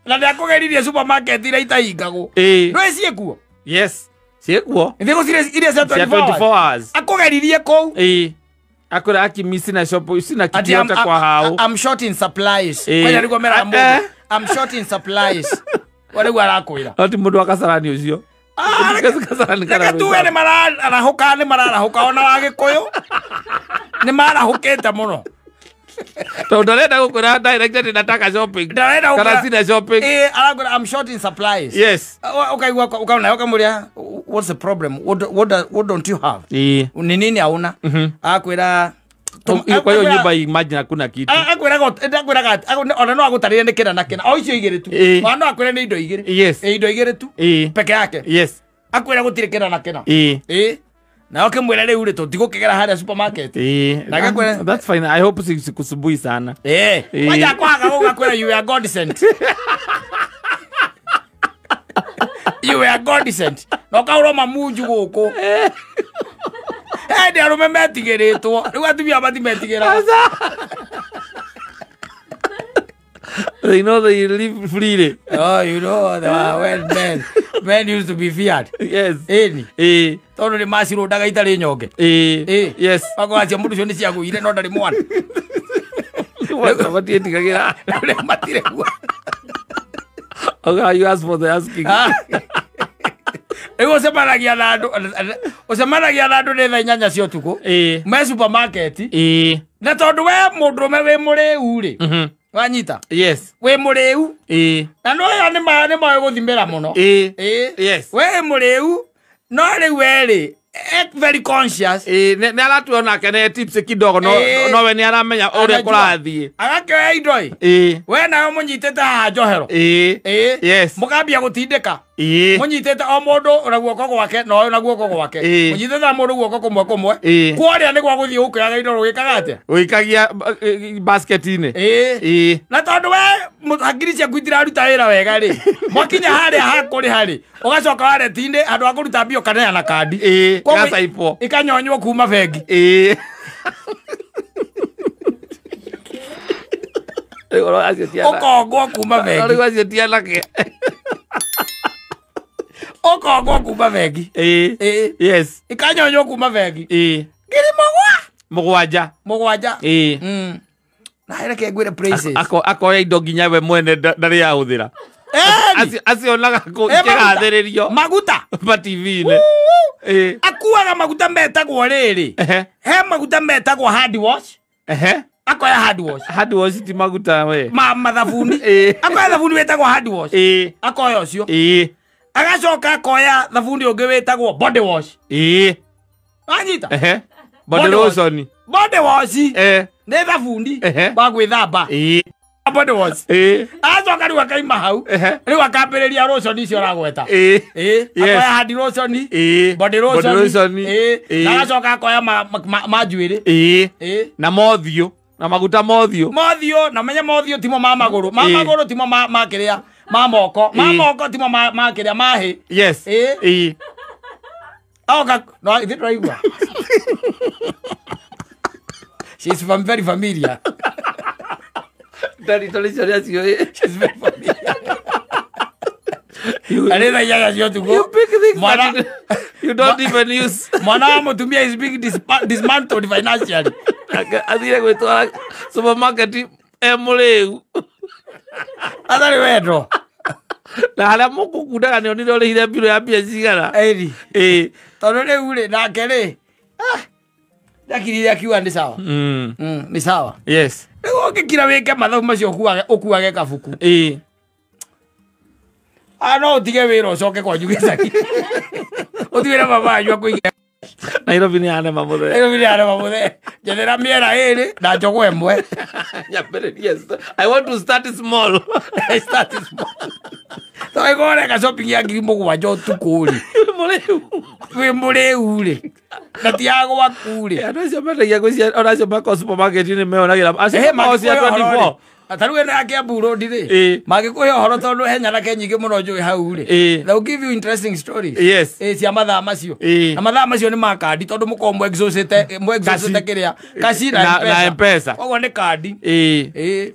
Na nĩakũgeririe supermarket iria itahingagwo. Ĩĩ. No ciĩkuo? Yes. Ciĩkuo. Nĩ gũcirĩ iria cia 24 hours. Akũgeririe kũu. Ĩĩ. Akwĩra akimi sina shop, sina kitu Ati yote kwa hao. I'm short in supplies. Kwanja nĩguo meraga mũndũ. I'm short in supplies. Rĩu arakwĩra. No ti mũndũ wa Kasarani ũcio. Kasarani Reke tuge nĩ mararahũka, nĩ mararahũka ona wa Gĩkũyũ. Nĩ marahũkĩte mũno. Tondũ ndarenda gũkwĩra direct atĩ nataka shopping. Ndarenda Kana gũkwĩra- sina shopping. Ĩĩ, arakwĩra I'm short in supplies. Yes. Ũkaigua ũkaona ũkamũria what's the problem? What don't you have? Ĩĩ. Ni nini hauna? Akwĩra Kwa hiyo nyumba imagine hakuna kitu. Akwĩraga ona no agũtarĩrie nĩ kĩna na kĩna. O icio igĩrĩ tu. Ĩĩ. Ona no akwĩre nĩ indo igĩrĩ. Yes. Ĩĩ, indo igĩrĩ tu. Ĩĩ. Peke yake. Yes. Akwĩra gũtirĩ kĩna na kĩna. Ĩĩ. Ĩĩ. Na ũkĩmwĩra rĩu rĩ tũtigũkĩgera harĩa supermarket. Ĩĩ. Na agakwĩra That's fine. I hope sikusumbui sana. Ĩĩ. Ĩĩ. Kwanja akwaga gũgakwĩra you are God sent. You are God sent. Na ũkaũrwo mamunju gũkũ. Hĩndĩ arũme metigĩrĩtwo. Rĩu atumia matimetigĩraga. They know they live freely. Oh, you know, when men used to be feared. Yes. Ĩni. Ĩĩ. Tondũ nĩ macirũndaga itarĩ nyonge. Ĩĩ. Ĩĩ. Yes. Makoga mũndũ ũcio nĩ ciagũire no ndarĩ mwana. Matiĩtigagĩra. Rĩu matirĩ guo. Okay, you ask for the asking. Rĩu ũcemanagia na andũ nĩ thaa 8 cia ũtukũ. Ĩĩ. Me supermarket. Ĩĩ. Na tondũ we mũndũrũme wĩ mũrĩu rĩ. Wanyita? Yes. Wĩ mũrĩu. Ĩĩ. Na no aya nĩ moĩ gũthimĩra mũno. Ĩĩ. Ĩĩ. Yes. We mũrĩu no rĩu we rĩ very conscious. Ĩĩ, nĩ aratua onake nĩ tips kidogo no no we nĩ aramenya ũrĩa kũrathiĩ. Agakĩoya indo ĩ. Ĩĩ. We nawe mũnyitĩte haha njohero. Ĩĩ. Ĩĩ. Yes. Mũkambia gũtindĩka. Ĩĩ. Mũnyitĩte o mũndũ na guoko gwake na ũyũ na guoko gwake. Ĩĩ. Mũnyitĩte na mũndũ guoko kũmwe kũmwe. Ĩĩ. Kwarĩa nĩ gwa gũthiĩ gũkĩoyaga indo rũgĩkaga atĩa? Ũikagia basket-inĩ. Ĩĩ. Ĩĩ. Na tondũ we hakiri ciaku itiraruta wĩra wega rĩ. Mwakinya harĩa hakũrĩha rĩ, ũgacoka wareti-inĩ handũ ha kũruta mbia ũkaneana kandi. Ĩĩ. Gacaibwo. Ikanyonywo kuma bengi. Ĩĩ. Ũkongwo kuma bengi. Rĩu acio ti anake. Ũkongwo kuma bengi. Ĩĩ. Ĩĩ. Yes. Ikanyonywo kuma bengi. Ĩĩ. 7,000. 7. 7. Ĩĩ. Na reke ngwĩre prices. Akoya indo nginya we mwene ndarĩ ahũthĩra. Acionaga ikĩgathĩrĩrio. Maguta. Ma TV-inĩ. Ĩĩ. Akuaga maguta metagwo rĩrĩ. He maguta metagwo hand wash. Akoya hand wash. Hand wash ti maguta we. Ma mathabuni. Akoya thabuni wĩtagwo hand wash. Ĩĩ. Akoya ũcio. Ĩĩ. Agacoka akoya thabuni ũngĩ wĩtagwo body wash. Ĩĩ. Wanyita? Body lotion. Body wash. Nĩ thabuni wa gwĩthamba. Ĩĩ. Body wash. Ĩĩ. Acoka rĩu akaima hau. Rĩu akambĩrĩria lotion icio ũragweta. Ĩĩ. Ĩĩ. Akoya hand lotion. Ĩĩ. Body lotion. Ĩĩ. Na agacoka akoya ma njuĩrĩ. Ĩĩ. Ĩĩ. Na mothiũ. Na maguta mothiũ. Mothiũ, na menye mothiũ timo ma magũrũ. Ma magũrũ timo ma kĩrĩa. Ma moko. Ma moko timo ma kĩrĩa ma hĩ. Yes. Ĩĩ. Ĩĩ. Oka no ithe tũraigua. She's from very familiar. Territory cio cio. She's very familiar. Arĩ thaa inyanya cia ũtukũ. You pick things Mwana- that you don't even use. Mwana wa mũtumia is being dismantled financially. Athire gwĩtwara supermarket e mũrĩu. Atarĩ wendo. Na harĩa mũkũkundaga nĩ onire ũrĩhire mbirũ ya mbia cigana. Ĩni. Ĩĩ. Tondũ rĩu rĩ nake rĩ ndakirire akiuga nĩ sawa. Nĩ sawa. Yes. Rĩu ũngĩkira wĩke mathabu macio ũkuage kabuku. Ĩĩ. No ũtige wĩra ũcoke kwanyu gĩcagi. Ũtigĩre baba wanyu akũige. Nairobi nĩ yanema mũthee. Nairobi nĩ yanema mũthee. Njethera mĩera ĩrĩ na njogoo ĩmwe. Nyambĩrĩrie. I want to start small. I start small. Tondũ ĩkorwo ũreka shopping ya 7,000 ũtukũ rĩ. Mũrĩu. Wĩ mũrĩu rĩ. Na ti ya gwaku rĩ. Andũ acio mendagia ngwĩciria ona acio makoragwo supermarket-inĩ meyonagĩra. Acio makoragwo cia 24. Ta rĩu ĩno ya Kiambu Road rĩ. Ĩĩ. Mangĩkũhe ũhoro tondũ he nyanake nyingĩ mũno njũĩ hau rĩ. Ĩĩ. They will give you interesting stories. Yes. Ĩĩ, cia mathaa macio. Ĩĩ. Na mathaa macio nĩ ma kandi tondũ mũkoragwo mwexhaustĩte kĩrĩa. Kaci na Na M-Pesa. Koguo nĩ kandi. Ĩĩ. Ĩĩ.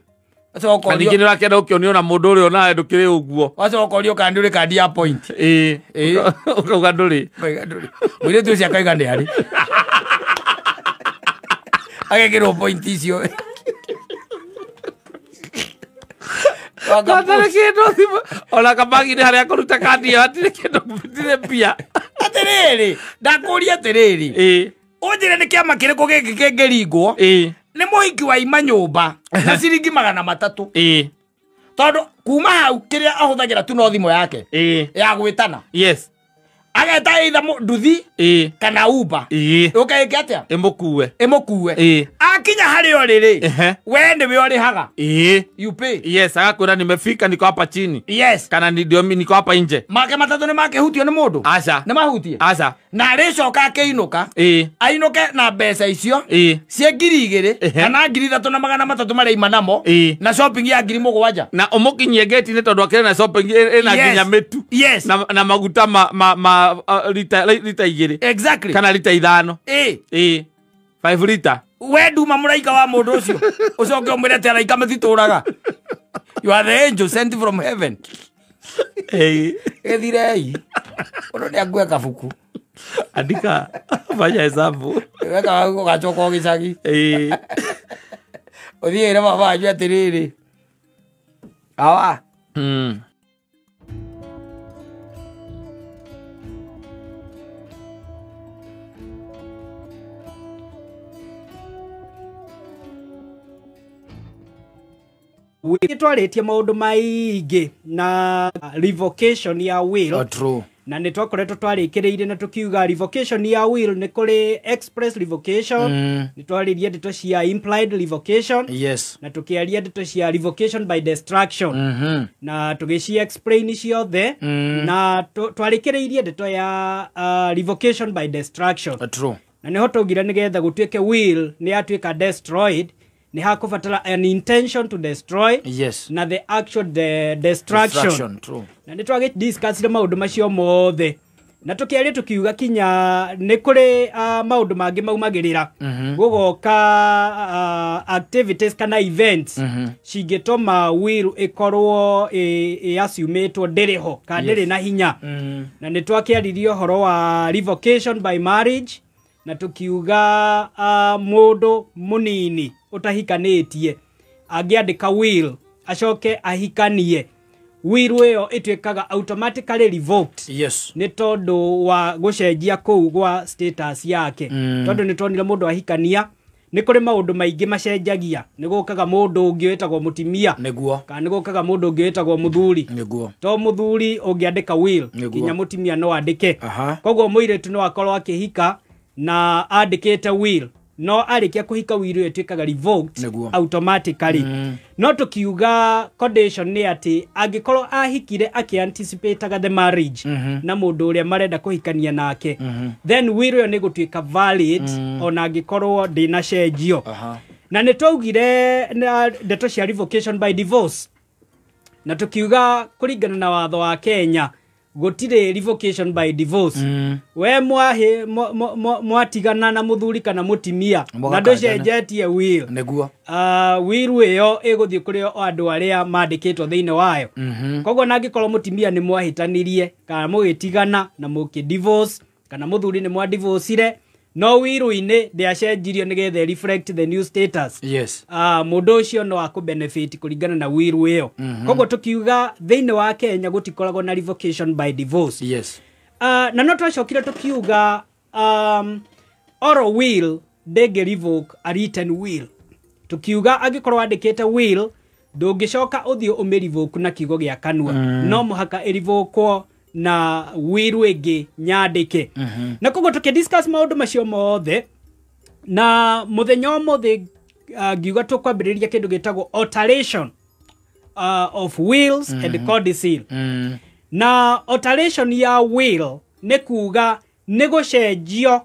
Wacoka Na ũkorio. ningĩ nĩ ũrakĩenda gũkĩonio na mũndũ ũrĩa onawe ndũkĩrĩ ũguo. Wacoka ũkorio kana nĩ ũrĩ kandi ya point. Ĩĩ. Ĩĩ. Ũkauga ndũrĩ. Ũkauga ndũrĩ. Mũirĩtu ũcio akauga nĩ arĩ. Agekĩrwo point icio. Hatarĩ kĩndũ thimũ. Ona kabagi-inĩ harĩa kũruta kandi ĩyo hatirĩ kĩndũ, hatirĩ mbia. Atĩrĩrĩ, ndakũria atĩrĩrĩ. Ĩĩ. Ũnjĩre nĩ kĩama kĩrĩkũ gĩkĩ kĩngĩringwo? Ĩĩ. Nĩ mũhiki waima nyũmba na ciringi 300. Ĩĩ. Tondũ kuma hau kĩrĩa ahũthagĩra tu no thimũ yake. Ĩĩ. Ya gwĩtana. Yes. Ageta either nduthi Ĩĩ. kana Uber. Ĩĩ. Ũke ĩke atĩa? Ĩmũkue. Ĩmũkue. Ĩĩ. Akinya harĩa ũrĩ rĩ, Ehe. we nĩwe ũrĩhaga. Ĩĩ. You pay. Yes, agakwĩra nimefika niko hapa chini. Yes. Kana ndio niko hapa nje. Make 3 nĩ makĩhutio nĩ mũndũ? Aca. Nĩ mahutie? Aca. Na arĩcoka akĩinũka. Ĩĩ. Ainũke na mbeca icio. Ĩĩ. Cia 2,000 Ehe. kana 3,300 marĩa aima namo. Ĩĩ. Na shopping ya 7,000. Na ũmũkinyie gate-inĩ tondũ akĩrĩ na shopping ĩna Yes. nginya mĩtu. Yes. Na maguta ma lita 2. Exactly. Kana lita 5. Ĩĩ. Ĩĩ. 5 lita. We nduma mũraika wa mũndũ ũcio. Ũcoke ũmwĩre atĩ araika matitũraga. You are the angel sent from heaven. Ĩĩ. Gĩthirei. Ũndũ nĩ angue kabuku. Andika, fanya hesabu. Weka hau ũgacoka o gĩcagi. Ĩĩ. Ũthiĩ ĩre baba wanyu atĩrĩrĩ. Awa. Twarĩtie maũndũ maingĩ na revocation ya will. Oh, true. Na nĩ twakoretwo twarĩkĩrĩirie na tũkiuga revocation ya will nĩ kũrĩ express revocation. Nĩ twarĩrie ndeto cia implied revocation. Yes. Na tũkĩaria ndeto cia revocation by destruction. Na tũgĩci explain ciothe. Na twarĩkĩrĩirie ndeto ya revocation by destruction. Oh, true. Na nĩho twaugire nĩgetha gũtuĩke will nĩ yatuĩka destroyed, nĩ hakũbatara an intention to destroy. Yes. Na the actual destruction. Destruction, true. Na nĩ twagĩdiscussire maũndũ macio mothe. Na tũkĩaria tũkiuga kinya nĩ kũrĩ maũndũ mangĩ maumagĩrĩra. Gũgoka activities kana events cingĩtũma will ĩkorwo ĩassumetwo ndĩrĩ ho kana ndĩrĩ na hinya. Na nĩ twakĩaririe ũhoro wa revocation by marriage na tũkiuga mũndũ mũnini ũtahikanĩtie angĩandĩka will acoke ahikanie, will ĩyo ĩtuĩkaga automatically revoked. Yes. Nĩ tondũ wa gũcenjia kũu gwa status yake. Tondũ nĩ tuonire mũndũ ahikania nĩ kũrĩ maũndũ maingĩ macenjagia. Nĩ gũkaga mũndũ ũngĩ wĩtagwo mũtumia. Nĩguo. Kana nĩ gũkaga mũndũ ũngĩ wĩtagwo mũthuri. Nĩguo. To mũthuri ũngĩandĩka will nginya mũtumia no andĩke. Koguo mũirĩtu no akorwo akĩhika na andĩkĩte will, no arĩkia kũhika will ĩyo ĩtuĩkaga revoked automatically. No tũkiuga condition nĩ atĩ angĩkorwo ahikire akĩanticipataga the marriage na mũndũ ũrĩa marenda kũhikania nake, then will ĩyo nĩ gũtuĩka valid ona angĩkorwo ndĩnacenjio. Na nĩ twaugire na ndeto cia revocation by divorce, na tũkiuga kũringana na watho wa Kenya Gũtirĩ revocation by divorce. We mwahi mwatigana na mũthuri kana mũtimia na ndũcenjetie will. Nĩguo. Will ĩyo ĩgũthiĩ kũrĩ o andũ arĩa mandĩkĩtwo thĩinĩ wayo. Koguo nangĩkorwo mũtimia nĩ mwahĩtanirie kana mũgĩtigana na mũkĩ-divorce kana mũthuri nĩ mwa-divorcire, no will-inĩ ndĩacenjirio nĩgetha reflect the new status. Yes. Mũndũ ũcio no akũ-benefit kũringana na will ĩyo. Koguo tũkiuga thĩinĩ wa Kenya gũtikoragwo na revocation by divorce. Yes. Na no twacokire tũkiuga oral will ndĩngĩ revoke a written will. Tukiuga angĩkorwo wandĩkĩte will ndũngĩcoka ũthiĩ ũmĩrevoke na kiugo gĩa kanua. No mũhaka ĩrevokwo na will ĩngĩ nyandĩke. Na koguo tũkĩdiscuss maũndũ macio mothe na mũthenya ũmũthĩ ngiuga tũkwambĩrĩria kĩndũ gĩtagwo alteration of wills and codicil. Na alteration ya will nĩ kuga nĩ gũcenjio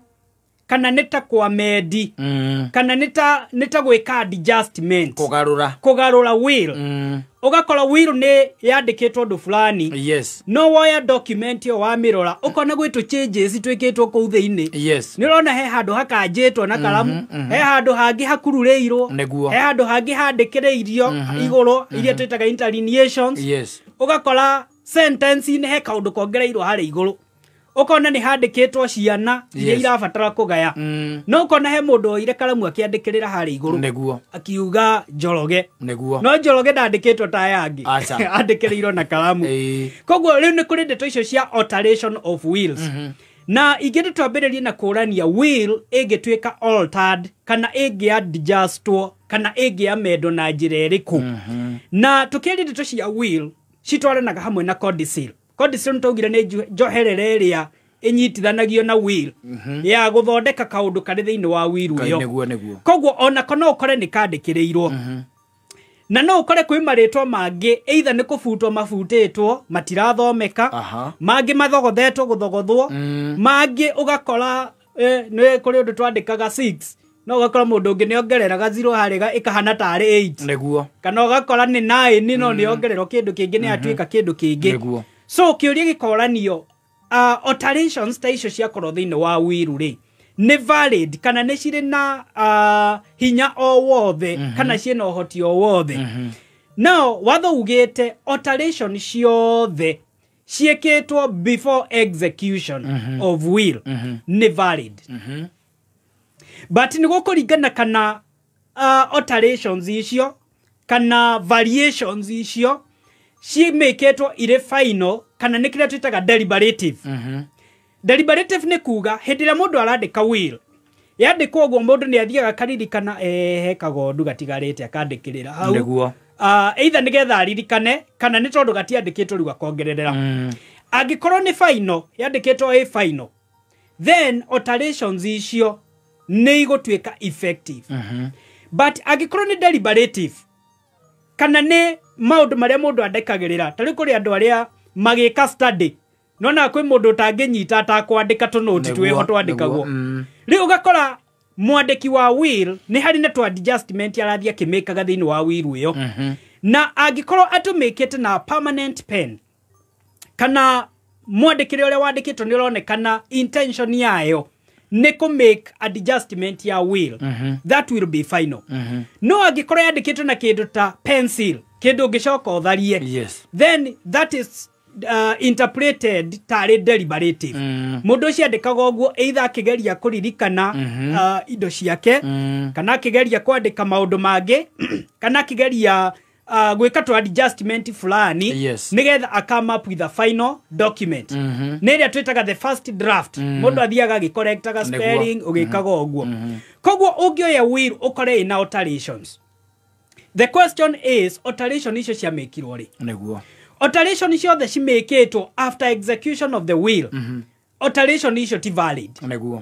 kana nĩ ta kwamendi kana nĩ ta gwĩka adjustment, kũgarũra will. Ũgakora will nĩ yandĩkĩtwo ũndũ fulani. Yes. No woya document ĩyo wamĩrora ũkona gwĩ tũ changes twĩkĩtwo kũu thĩinĩ. Yes. Nĩ ũrona he handũ hakanjĩtwo na karamu, he handũ hangĩ hakururĩirwo, he handũ hangĩ handĩkĩrĩirio igũrũ iria twĩtaga interlineations. Yes. Ũgakora sentence-inĩ he kaũndũ kongereirwo harĩa igũrũ. Ũkona nĩ handĩkĩtwo ciana iria irabatara kũgaya. No ũkona he mũndũ oire karamu akĩandĩkĩrĩra harĩa igũrũ. Nĩguo. Akiuga Njoroge. Nĩguo. No Njoroge ndandĩkĩtwo ta aya angĩ. Andĩkĩrĩirwo na karamu. Koguo rĩu nĩ kũrĩ ndeto icio cia alteration of wills. Na ingĩ nĩ twambĩrĩrie na kũrania will ĩngĩtuĩka altered kana ĩngĩ-adjustwo kana ĩngĩ-amendwo na njĩra ĩrĩkũ. Na tũkĩaria ndeto cia will citwaranaga hamwe na codicil. Codicil nĩtwaugire nĩ njoherera ĩrĩa ĩnyitithanagio na will ya gũthondeka kaũndũ karĩ thĩinĩ wa will ĩyo. Nĩguo. Koguo onako no ũkore nĩ kandĩkĩrĩirwo. Na no ũkore kwĩ marĩtwa mangĩ either nĩ kũbutwo mabutĩtwo matirathomeka, mangĩ mathogothetwo gũthogothwo, mangĩ ũgakora nĩ kũrĩ ũndũ twandĩkaga 6 no ũgakora mũndũ ũngĩ nĩongereraga 0 harĩa ĩkahana tarĩ 8. Nĩguo. Kana ũgakora nĩ 9 no nĩongererwo kĩndũ kĩngĩ nĩ atuĩka kĩndũ kĩngĩ. Nĩguo. So kĩũria gĩkoranio alterations ta icio ciakorwo thĩinĩ wa will rĩ nĩ valid kana nĩ cirĩ na hinya o wothe kana ciĩna ũhoti o wothe. Now watho ugĩte alteration ciothe ciĩkĩtwo before execution of will nĩ valid. But nĩ gũkũringana kana alterations icio kana variations icio cimĩkĩtwo irĩ final kana nĩ kĩrĩa twĩtaga deliberative. Deliberative nĩ kuga hĩndĩ ĩrĩa mũndũ arandĩka will yandĩkwo ũguo mũndũ nĩ athiaga akaririkana he kagondu gatigarĩte akandĩkĩrĩra hau. Nĩguo. Either nĩgetha aririkane kana nĩ tondũ gatiandĩkĩtwo rĩu akongererera. Angĩkorwo nĩ final yandĩkĩtwo ĩ final, then alterations icio nĩ igũtuĩka effective. But angĩkorwo nĩ deliberative kana nĩ maũndũ marĩa mũndũ andĩkagĩrĩra, ta rĩu kũrĩ andũ arĩa magĩka study nona kwĩ mũndũ ũtangĩnyita atakwandĩka tũnoti twĩho twandĩkagwo. Rĩu ũgakora mwandĩki wa will nĩ harĩ na tũ adjustment arathiĩ akĩmĩkaga thĩinĩ wa will ĩyo. Na angĩkorwo atũmĩkĩte na permanent pen kana mwandĩkĩre ũrĩa wandĩkĩtwo nĩ ũronekana intention yayo nĩ kũ make adjustment ya will, that will be final. No angĩkorwo yandĩkĩtwo na kĩndũ ta pencil, kĩndũ ũngĩcoka ũtharie, Yes. then that is interpreted tarĩ deliberative. Mũndũ ũcio andĩkaga ũguo either akĩgeria kũririkana indo ciake, kana akĩgeria kwandĩka maũndũ mangĩ, kana akĩgeria gwĩka tũ adjustment fulani, Yes. nĩgetha a come up with a final document. Nĩ ĩrĩa twĩtaga the first draft. Mũndũ athiaga agĩcorrectaga spelling, ũgĩkaga ũguo. Koguo ũngĩoya will ũkore ĩna alterations. The question is, alteration icio ciamĩkirwo rĩ? Nĩguo. Alteration ciothe cimĩkĩtwo after execution of the will. Alteration icio ti valid. Nĩguo.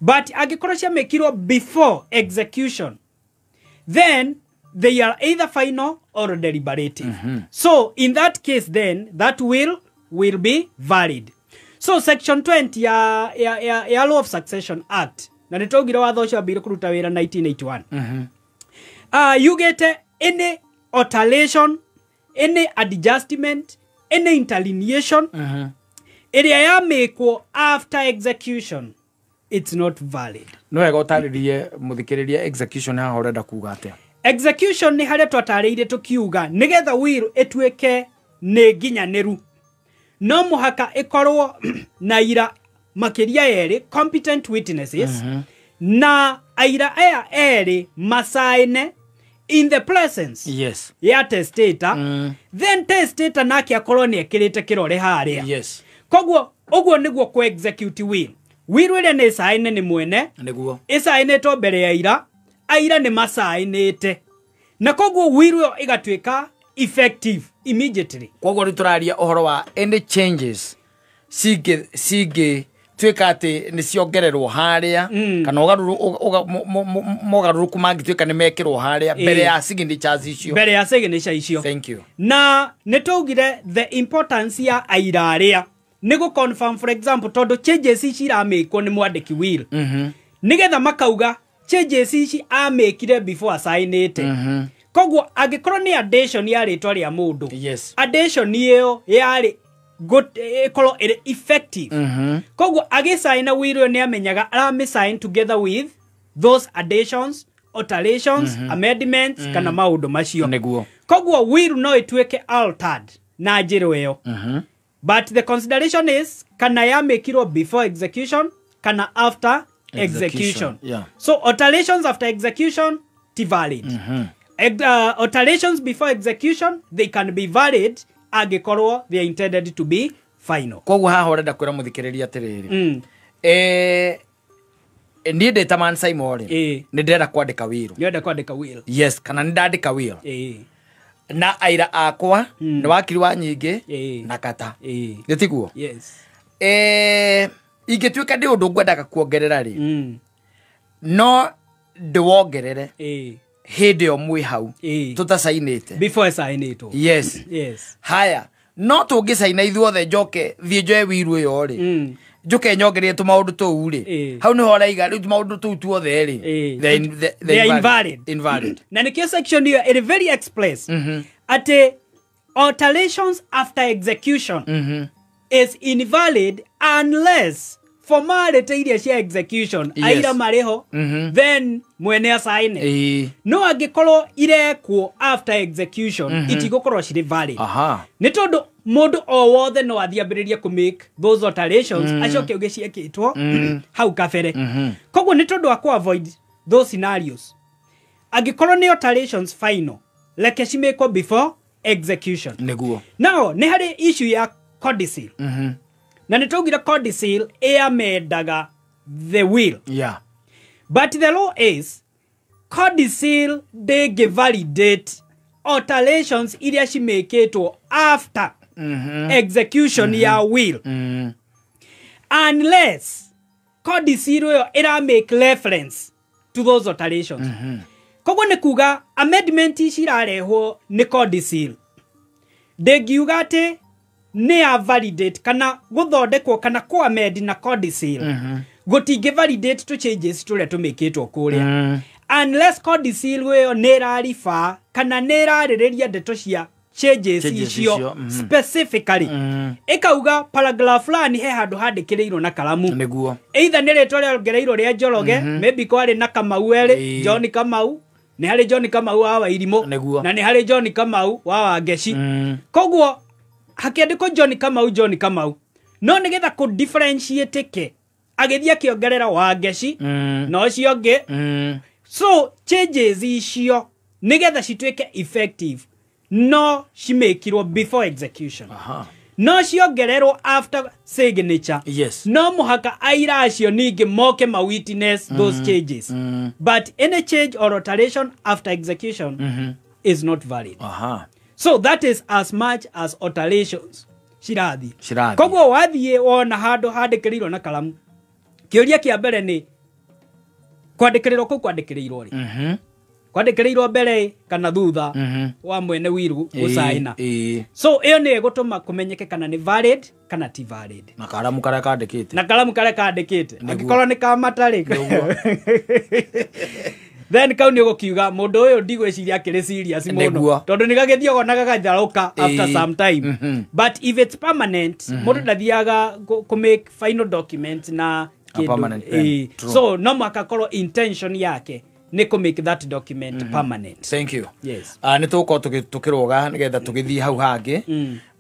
But angĩkorwo ciamĩkirwo before execution, then they are either final or deliberative. So in that case then, that will be valid. So section 20 ya Law of Succession Act, na nĩ twaugire watho ũcio wambĩrĩirie kũruta wĩra 1981. Yugĩte any alteration, any adjustment, any interlineation Ĩrĩa yamĩkwo after execution, it's not valid. No wega ũtarĩrie mũthikĩrĩria execution haha ũrenda kuga atĩa. Execution nĩ harĩa twatarĩirie tũkiuga nĩgetha will ĩtuĩke nĩ nginyanĩru no mũhaka ĩkorwo na aira makĩria erĩ, competent witnesses, na aira aya erĩ macaine in the presence Yes. ya testator, then testator nake akorwo nĩ ekĩrĩte kĩrore harĩa. Yes. Koguo ũguo nĩguo kũ execute will. Will ĩrĩa nĩ ĩcaine nĩ mwene, Nĩguo. ĩcainĩtwo mbere ya aira, aira nĩ macainĩte, na koguo will ĩyo ĩgatuĩka effective immediately. Koguo rĩu tũraria ũhoro wa any changes cingĩ tuĩka atĩ nĩ ciongererwo harĩa, kana mogarũrũku mangĩtuĩka nĩ mekĩrwo harĩa mbere ya signatures icio. Mbere ya signature icio. Thank you. Na nĩ twaugire the importance ya aira arĩa nĩ gũ confirm, for example, tondũ changes ici iramĩkwo nĩ mwandĩki will, nĩgetha makauga changes ici amĩkire before asainĩte. Koguo angĩkorwo nĩ addition ya rĩtwa rĩa mũndũ, Yes. addition ĩyo yarĩ ĩkorwo ĩrĩ effective. Koguo agĩcaina will ĩyo nĩ amenyaga aramĩsign together with those additions, alterations, amendments, kana maũndũ macio. Nĩguo. Koguo will no ĩtuĩke altered na njĩra ĩyo, but the consideration is kana yamĩkirwo before execution kana after execution. Yeah. So alterations after execution ti valid. Alterations before execution, they can be valid angĩkorwo they are intended to be final. Koguo haha ũrenda kwĩra mũthikĩrĩria atĩrĩrĩ, niĩ ndĩ ta Man Simon rĩ, nĩ ndĩrenda kwandĩka will. Nĩũrenda kwandĩka will. Yes, kana nĩ ndandĩka will. Na aira akwa nĩ wakiri wa nyingĩ na kata. Nĩ tiguo? Yes. Ingĩtuĩka ndĩ ũndũ ngwendaga kuongerera rĩ, no ndĩwongerere hĩndĩ ĩyo mwĩ hau tũtacainĩte. Before ĩcainĩtwo. Yes. Yes. Haya, no tũngĩcaina ithuothe njoke thiĩ njoe will ĩyo rĩ, njoke nyongererie tũmaũndũ tũu rĩ, hau nĩho ũraiga rĩu tũmaũndũ tũu tuothe rĩ, they are invalid. Invalid. Na nĩkĩo section ĩyo ĩrĩ very express atĩ alterations after execution is invalid unless formality iria cia execution, Yes. aira marĩho, then mwene acaine. No angĩkorwo irekwo after execution, itigũkorwo cirĩ valid. Aha. Nĩ tondũ mũndũ o wothe no athiĩ ambĩrĩrie kũ make those alterations, acoke auge ciekĩtwo hau kabere. Koguo nĩ tondũ wa kũ avoid those scenarios, angĩkorwo nĩ alterations final, reke cimĩkwo before execution. Nĩguo. Now nĩ harĩ issue ya codicil. Na nĩ twaugire codicil ĩamendaga the will. Yeah. But the law is codicil ndĩngĩ validate alterations iria cimĩkĩtwo after execution ya will, unless codicil ĩyo ĩra make reference to those alterations. Koguo nĩ kuga amendment ici irarehwo nĩ codicil ndĩngiuga atĩ nĩ ya validate kana gũthondekwo kana kũ amend na codicil, gũtingĩ validate tũ changes tũrĩa tũmĩkĩtwo kũrĩa, unless codicil ĩyo nĩ ĩrariba kana nĩ ĩrarĩrĩria ndeto cia changes icio specifically. Ĩkauga paragraph fulani he handũ handĩkĩrĩirwo na karamu. Nĩguo. Either nĩ rĩtwa rĩongereirwo rĩa Njoroge, maybe kwarĩ na Kamau erĩ, John Kamau, nĩ harĩ John Kamau wa Wairimũ, na nĩ harĩ John Kamau wa Wangeci. Koguo hakĩandĩkwo John Kamau, John Kamau, no nĩgetha kũ differentiate ke agĩthiĩ akĩongerera Wangeci na ũcio ũngĩ. So changes icio nĩgetha cituĩke effective no cimĩkirwo before execution. Aha. No ciongererwo after signature. Yes. No mũhaka aira acio ningĩ moke ma witness those changes. But any change or alteration after execution is not valid. Aha. So that is as much as alterations cirathiĩ. Cirathiĩ. Koguo wathiĩ wona handũ handĩkĩrĩirwo na karamu, kĩũria kĩa mbere nĩ kwandĩkĩrĩrwo kũu kwandĩkĩrĩirwo rĩ, kwandĩkĩrĩirwo mbere kana thutha wa mwene wiru gũcaina. So ĩyo nĩ ĩgũtũma kũmenyeke kana nĩ valid kana ti valid. Na karamu karĩa kandĩkĩte. Na karamu karĩa kandĩkĩte. Angĩkorwo nĩ ka matarĩ. Then kau nĩ ũgũkiuga mũndũ ũyũ ndigwĩciria akĩrĩ serious mũno Nĩguo. tondũ nĩ gagĩthiaga na gagatharũka after some time. But if it's permanent, mũndũ ndathiaga kũ make final document na A permanent pen. True. So no mũhaka korwo intention yake nĩ kũ make that document permanent. Thank you. Yes. Nä tå gũkorwo tå kä rå ga nä getha tå gä thiä hau hangä.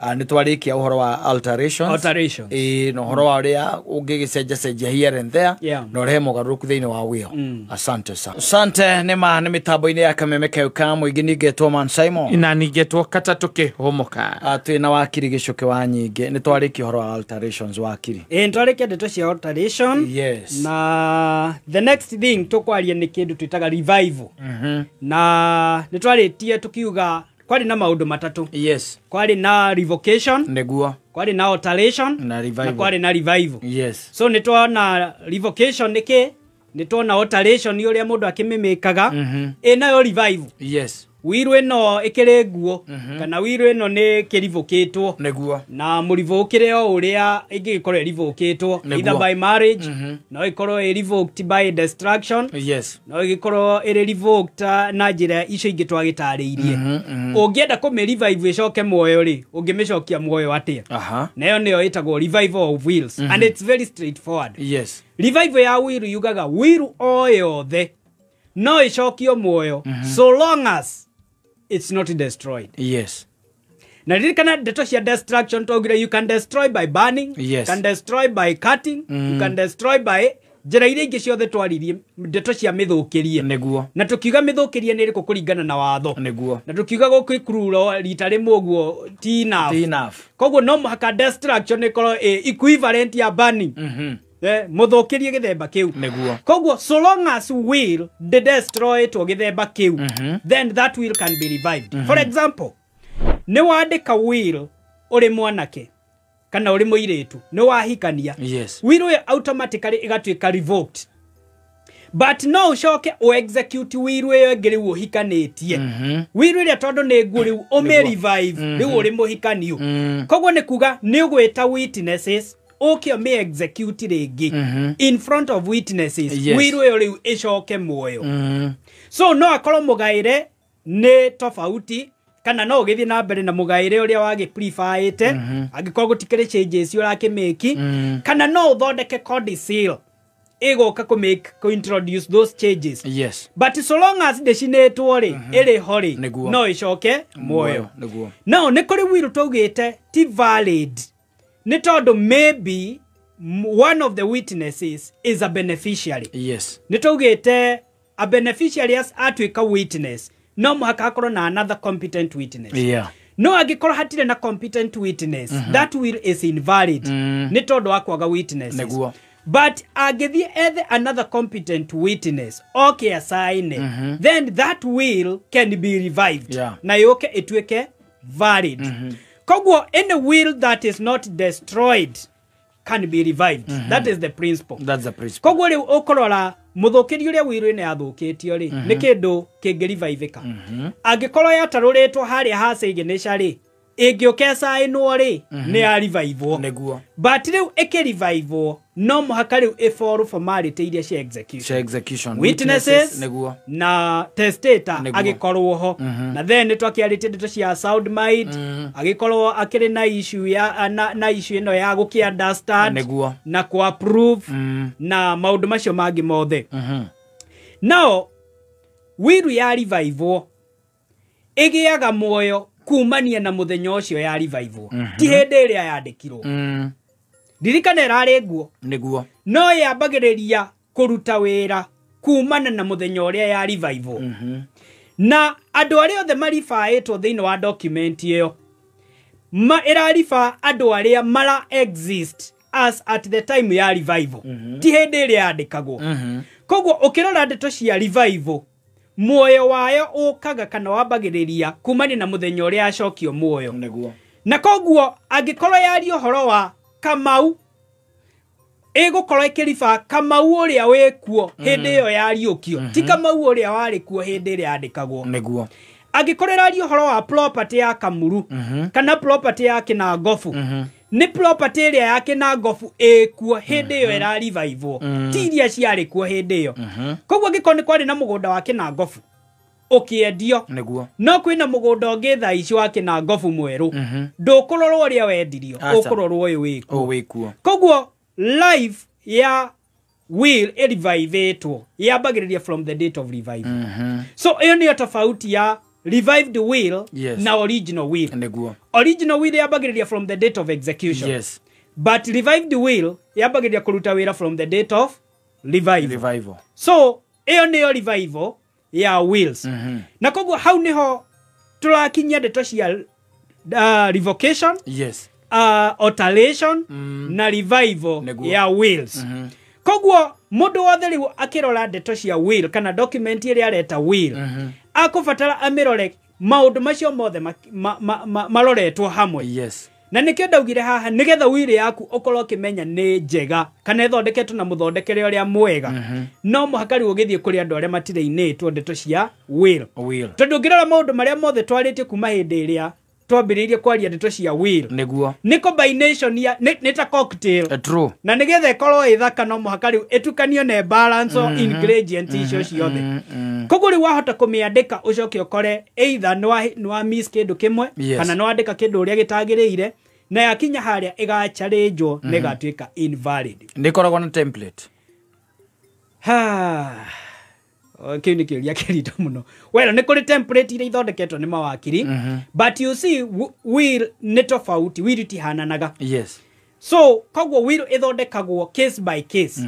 Nä twarä kia å horo wa alterations. Alterations. Ĩĩ, na å horo wa å rä a å ngä gä cenjia cenjia here and there na å rehe mogarũrũku thĩinĩ wa will. Asante sana. Asante nĩ ma nĩ mĩtambo-inĩ ya kameme keu ka mũingĩ ningetwo Man Simon. Na ningetwo katatũ kĩhũmũka. Twĩ na wakiri Gĩcũkĩ wa Nyingĩ. Nĩ twarĩkia ũhoro wa alterations, wakiri. Ĩĩ, nĩtwarĩkia ndeto cia alteration. Yes. Na the next thing tũkwaria nĩ kĩndũ twĩtaga revival. Na nĩtwarĩtie tukiuga kwarĩ na maũndũ matatũ. Yes. Kwarĩ na revocation, Nĩguo. kwarĩ na alteration, Na revival. na kwarĩ na revival. Yes. So nĩtwona revocation nĩ kĩ, nĩtwona alteration nĩ ũrĩa mũndũ akĩmĩmĩkaga, ĩ nayo revival. Yes. Wiru ĩno ĩkĩrĩ nguo, kana wiru ĩno nĩ kĩrivũkĩtwo. Nĩguo. Na mũrivũkĩre o ũrĩa ĩngĩgĩkorwo ĩrivũkĩtwo, Nĩguo. either by marriage, no ĩkorwo ĩ revoked by destruction, Yes. no ĩgĩkorwo ĩrĩ revoked na njĩra icio ingĩ twagĩtarĩirie. Ũngĩenda kũmĩ revive ĩcoke muoyo rĩ, ũngĩmĩcokia muoyo atĩa? Nayo nĩyo ĩtagwo revival of wills, and it's very straightforward. Yes. Revival ya will yugaga will o yothe no ĩcokio muoyo so long as it's not destroyed. Yes. Na ririkana ndeto cia destruction twaugire you can destroy by burning, Yes. you can destroy by cutting, you can destroy by njĩra iria ingĩ ciothe twaririe ndeto cia mĩthũkĩrie. Nĩguo. Na tũkiuga mĩthũkĩrie nĩ ĩrĩkũ kũringana na watho. Nĩguo. Na tũkiuga gũkĩkururwo rita rĩmwe ũguo ti enough. Ti enough. Koguo no mũhaka destruction ĩkorwo ĩ equivalent ya burning. Mũthũkĩrie gĩthemba kĩu. Nĩguo. Koguo so long as will ndĩdestroyetwo gĩthemba kĩu, then that will can be revived. For example, nĩ wandĩka will ũrĩ mwanake kana ũrĩ mũirĩtu, nĩ wahikania. Yes. Will ĩyo automatically ĩgatuĩka revoked. But no ũcoke ũ-execute will ĩyo ĩngĩ rĩu ũhikanĩtie. Will ĩrĩa tondũ nĩ nguo rĩu ũmĩ revive rĩu ũrĩ mũhikanio. Koguo nĩ kuga nĩ ũgwĩta witnesses ũke ũmĩ execute rĩngĩ in front of witnesses. Yes. Will ĩyo rĩu ĩcoke muoyo. So no akorwo mũgaĩre nĩ tofauti, kana no ũgĩthiĩ na mbere na mũgaĩre ũrĩa wagĩ-preferĩte, angĩkorwo gũtikĩrĩ changes ũrakĩmĩki, kana no ũthondeke codicil ĩgũka kũ introduce those changes. Yes. But so long as ndĩcinĩtwo rĩ, ĩrĩ ho rĩ, Nĩguo. no ĩcoke muoyo. Nĩguo. No nĩ kũrĩ will twaugĩte ti valid nĩ tondũ maybe one of the witnesses is a beneficiary. Yes. Nĩ twaugĩte a beneficiary as atuĩka witness no mũhaka akorwo na another competent witness. Yeah. No angĩkorwo hatirĩ na competent witness, that will is invalid nĩ tondũ wa kwaga witnesses. Nĩguo. But angĩthiĩ ethe another competent witness oke asaine, then that will can be revived. Yeah. Na yũke ĩtuĩke valid. Koguo any will that is not destroyed can be revived. That is the principle. That's the principle. Koguo rĩu ũkũrora mũthũkĩri ũrĩa will ĩno yathũkĩtio rĩ, nĩ kĩndũ kĩngĩrevivĩka. Angĩkorwo yatarũrĩtwo harĩa ha signature rĩ, ĩngĩũka ĩcainwo rĩ, nĩ ya revivwo. Nĩguo. But rĩu ĩkĩrevivwo no mũhaka rĩu ĩfollow formality iria cia execution. Cia execution. Witnesses Nĩguo. na testator Nĩguo. agĩkorwo ho. Na then nĩ twakĩarĩtie ndeto cia sound mind, agĩkorwo akĩrĩ na issue ya na issue ĩno ya gũkĩ understand Nĩguo. na kũ approve na maũndũ macio mangĩ mothe. Now will ya revivwo ĩgĩaga muoyo kumania na mũthenya ũcio ya revivwo, ti hĩndĩ ĩrĩa yandĩkirwo. Ririkana ĩrarĩ nguo. Nĩguo. No yambagĩrĩria kũruta wĩra kumana na mũthenya ũrĩa ya revivwo. Na andũ arĩa othe maribaĩtwo thĩinĩ wa document ĩyo, ĩrariba andũ arĩa mara exist as at the time ya revival, ti hĩndĩ ĩrĩa yandĩkagwo. Koguo ũkĩrora ndeto cia revival, muoyo wayo ũkaga kana wambagĩrĩria kumania na mũthenya ũrĩa yacokio muoyo. Nĩguo. Na koguo angĩkorwo yaria ũhoro wa Kamau, ĩgũkorwo ĩkĩriba Kamau ũrĩa wĩkuo hĩndĩ ĩyo yariũkio, ti Kamau ũrĩa warĩ kuo hĩndĩ ĩrĩa yandĩkagwo. Nĩguo. Angĩkorwo ĩraria ũhoro wa property ya Kamuru kana property ya Kĩnangobu, Nĩ property ĩrĩa ya Kĩnangobu ĩkuo hĩndĩ ĩyo ĩra revive ti iria ciarĩ kuo hĩndĩ ĩyo. Koguo angĩkorwo nĩ kwarĩ na mũgũnda wa Kĩnangobu ũkĩendio, Nĩguo. no kwĩna mũgũnda ũngĩ thaa ici wa Kĩnangobu mwerũ, ndũkũrorwo ũrĩa wendirio, Aca. ũkũrorwo ũyũ wĩkuo. O wĩkuo. Koguo life ya will ĩrevivĩtwo yambagĩrĩria from the date of revival. So ĩyo nĩyo tofauti ya revived will na original will. Nĩguo. Original will yambagĩrĩria from the date of execution, but revived will yambagĩrĩria kũruta wĩra from the date of revival. Revival. So ĩyo nĩyo revival ya wills. Na koguo hau nĩho tũrakinyia ndeto cia revocation, alteration na revival ya wills. Koguo mũndũ wothe rĩu akĩrora ndeto cia will kana document ĩrĩa areta will, akũbatara amĩrore maũndũ macio mothe maroretwo hamwe. Na nĩkĩo ndaugire haha nĩgetha will yaku ũkorwo ũkĩmenya nĩ njega kana ĩthondeketwo na mũthondekere ũrĩa mwega, no mũhaka rĩu ũgĩthiĩ kũrĩ andũ arĩa matirĩinĩtwo ndeto cia will. Will. Tondũ ũngĩrora maũndũ marĩa mothe twarĩtie kuma hĩndĩ ĩrĩa twambĩrĩirie kwaria ndeto cia will, Nĩguo. nĩ combination ya nĩ ta cocktail. True. Na nĩgetha ĩkorwo ĩ thaka no mũhaka rĩu ĩtukanio na balance o ingredient icio ciothe. Koguo rĩu wahota kũmĩandĩka ũcoke ũkore either nĩ wa miss kĩndũ kĩmwe, kana nĩ wandĩka kĩndũ ũrĩa gĩtagĩrĩire, na yakinya harĩa ĩgacharĩnjwo na ĩgatuĩka invalid. Nĩ ĩkoragwo na template. Ha. O, kĩu nĩ kĩũria kĩritũ mũno. Well, nĩ kũrĩ template iria ithondeketwo nĩ mawakiri, but you see will nĩ tofauti, will itihananaga. So koguo will ĩthondekagwo case by case.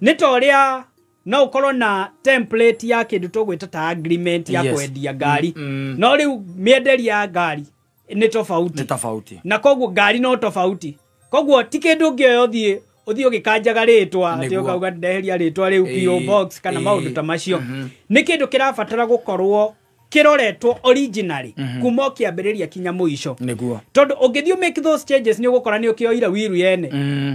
Nĩ ta ũrĩa no ũkorwo na template ya kĩndũ tũgwĩta ta agreement ya kwendia ngari, no rĩu mĩenderie ya ngari nĩ tofauti. Nĩ tofauti. Na koguo ngari no tofauti. Koguo ti kĩndũ ũngĩoya ũthiĩ ũgĩkanjaga rĩtwa atĩ ũkauga ndeheria rĩtwa rĩu PO box kana maũndũ ta macio. Nĩ kĩndũ kĩrabatara gũkorwo kĩroretwo originally kuma o kĩambĩrĩria kinya mũico. Nĩguo. Tondũ ũngĩthiĩ make those changes nĩ ũgũkora nĩ ũkĩoire will yene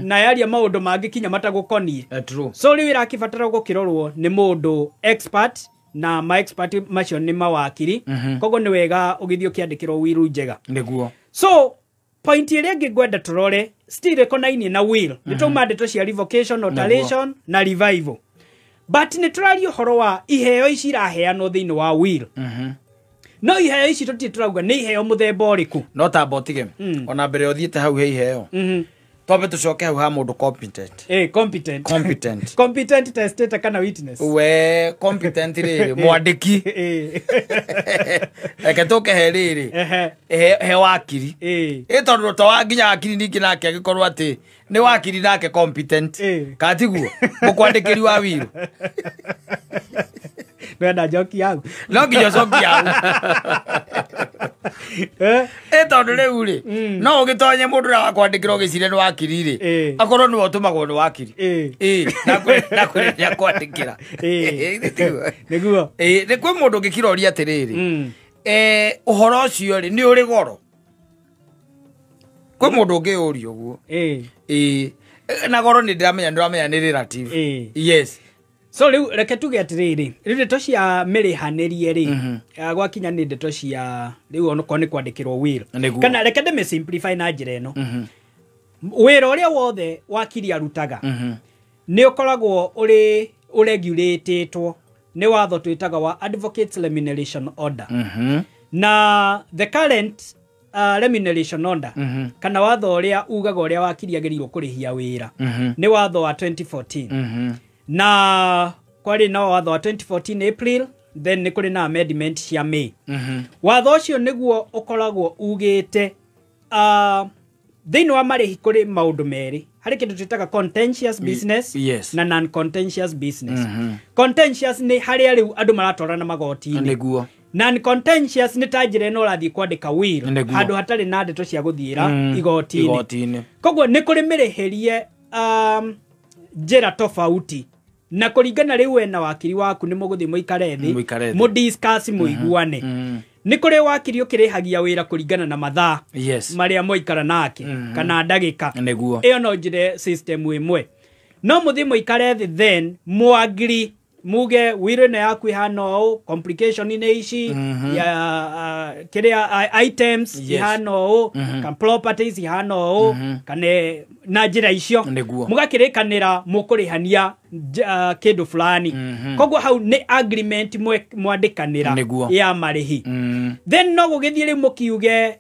na yaria maũndũ mangĩ kinya matagũkoniĩ. True. So rĩu ĩrakĩbatara gũkĩrorwo nĩ mũndũ expert, na ma expert macio nĩ mawakiri. Koguo nĩ wega ũgĩthiĩ ũkĩandĩkĩrwo will njega. Nĩguo. So point ĩrĩa ĩngĩ ngwenda tũrore still ĩkonainie na will, nĩ twauma ndeto cia revocation, alteration na revival, but nĩ tũraria ũhoro wa iheo ici iraheanwo thĩinĩ wa will. No iheo ici tũtirĩ tũrauga nĩ iheo mũthemba ũrĩkũ. No tamba ũtige ona mbere ũthiĩte hau he iheo, twambe tũcoke hau ha mũndũ competent. Competent. Competent. Competent testator kana witness. We competent rĩrĩ mwandĩki, reke tũke he rĩrĩ he wakiri. Ĩ tondũ to wa nginya wakiri ningĩ nake angĩkorwo atĩ nĩ wakiri nake competent, katiguo mũkwandĩkĩri wa will. Wenda njoki yaku. No nginya ũcoki yaku. Ĩ tondũ rĩu rĩ, no ũgĩtonye mũndũ ũrĩa wakwandĩkĩra ũgĩciria nĩ wakiri rĩ, akorwo nĩwe ũtũmagwo nĩ wakiri. Ĩ, na kwĩrĩ nĩakwandĩkĩra. Tiguo? Nĩguo. Ĩ, nĩ kwĩ mũndũ ũngĩkĩroria atĩrĩrĩ, ũhoro ũcio rĩ nĩ ũrĩ goro? Kwĩ mũndũ ũngĩyũria ũguo. Ĩ, na goro nĩ ndĩramenya, nĩ ũramenya nĩ relative. Yes. So rĩu reke tuge atĩrĩrĩ, rĩu ndeto cia mĩrĩhanĩrie rĩ, gwakinya nĩ ndeto cia rĩu onokorwo nĩ kwandĩkĩrwo will, kana reke ndĩmĩ simplify na njĩra ĩno. Wĩra ũrĩa wothe wakiri arutaga nĩ ũkoragwo ũrĩ ũregulatĩtwo nĩ watho twĩtaga wa Advocates Remuneration Order. Na the current remuneration order, kana watho ũrĩa ugaga ũrĩa wakiri agĩrĩirwo kũrĩhia wĩra, nĩ watho wa 2014. Na kwarĩ na watho wa 2014 April, then nĩ kũrĩ na amendment cia May. Watho ũcio nĩguo ũkoragwo ugĩte thĩinĩ wa marĩhi kũrĩ maũndũ merĩ. Harĩ kĩndũ twĩtaga contentious business na non contentious business. Contentious nĩ harĩa rĩu andũ maratwarana magoti-inĩ. Non contentious nĩ ta njĩra ĩno ũrathiĩ kwandĩka will, handũ hatarĩ na ndeto cia gũthiĩra igoti-inĩ. Igoti-inĩ. Koguo nĩ kũrĩ mĩrĩhĩrie njĩra tofauti, na kũringana rĩu we na wakiri waku nĩ mũgũthiĩ mũikare thĩ, Mũikare thĩ. mũdiscuss, mũiguane. Nĩ kũrĩ wakiri ũkĩrĩhagia wĩra kũringana na mathaa marĩa mwaikara nake kana ndagĩka. Ĩyo no njĩre system ĩmwe. No mũthiĩ mũikare thĩ, then mũagri Muge wiro ĩno yaku ihana ũũ, complication nĩ ici ya kĩrĩa items ihana ũũ, kana properties ihana ũũ, kana na njĩra icio. Mũgakĩrĩkanĩra mũkũrĩhania kĩndũ fulani. Koguo hau nĩ agreement mwandĩkanĩra ya marĩhi. Then no gũgĩthiĩ rĩu mũkiuge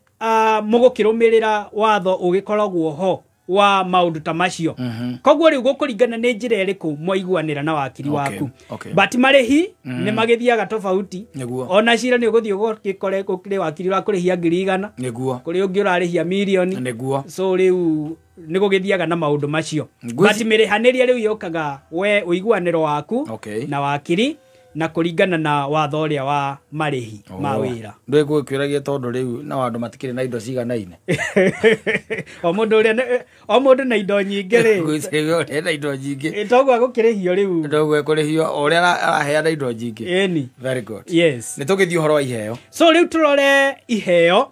mũgũkĩrũmĩrĩra watho ũgĩkoragwo ho wa maũndũ ta macio. Koguo rĩu gũkũringana nĩ njĩra ĩrĩkũ mwaiguanĩra na wakiri waku. But marĩhi nĩ magĩthiaga tofauti. Ona cira nĩ ũgũthiĩ ũgĩkore kũrĩ wakiri ũrakũrĩhia 100,000. Kũrĩ ũngĩ ũrarĩhia mirioni. So rĩu nĩ gũgĩthiaga na maũndũ macio. But mĩrĩhanĩria rĩu yũkaga we ũiguanĩro waku na wakiri na kũringana na watho ũrĩa wa marĩhi ma wĩra. Ndũĩ gũkĩũragia tondũ rĩu na andũ matikĩrĩ na indo ciganaine. O mũndũ ũrĩa o mũndũ na indo nyingĩ rĩ. Gwĩciria na indo nyingĩ. Toguo agũkĩrĩhio rĩu. Toguo ekũrĩhio o ũrĩa araheana indo nyingĩ. Ĩni. Very good. Yes. Nĩ tũgĩthiĩ ũhoro wa iheo. So rĩu tũrore iheo.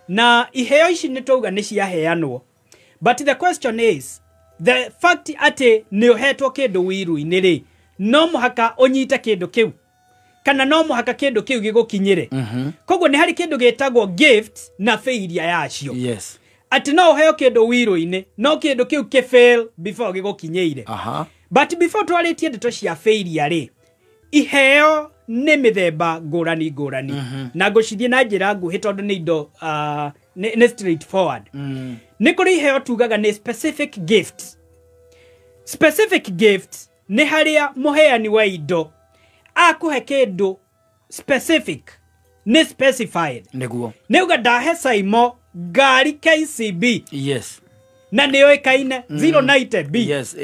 Na iheo ici nĩ twauga nĩ ciaheanwo. But the question is, the fact atĩ nĩ ũhetwo kĩndũ wiru-inĩ rĩ, no mũhaka ũnyite kĩndũ kĩu kana no mũhaka kĩndũ kĩu gĩgũkinyĩre. Koguo nĩ harĩ kĩndũ gĩtagwo gift na failure yacio. Yes. Atĩ no ũheo kĩndũ wiru-inĩ no kĩndũ kĩu kĩ fail before gĩgũkinyĩire. But before twarĩtie ndeto cia failure rĩ, iheo nĩ mĩthemba ngũrani ngũrani. Na ngũcithiĩ na njĩra nguhĩ tondũ nĩ indo nĩ straightforward. Nĩ kũrĩ iheo tugaga nĩ specific gift. Specific gift nĩ harĩa mũheani wa indo akũhe kĩndũ specific, nĩ specified. Nĩguo. Nĩ uga ndahe Saimo ngari KCB. Yes. Na nĩ yũĩkaine 090B. Yes,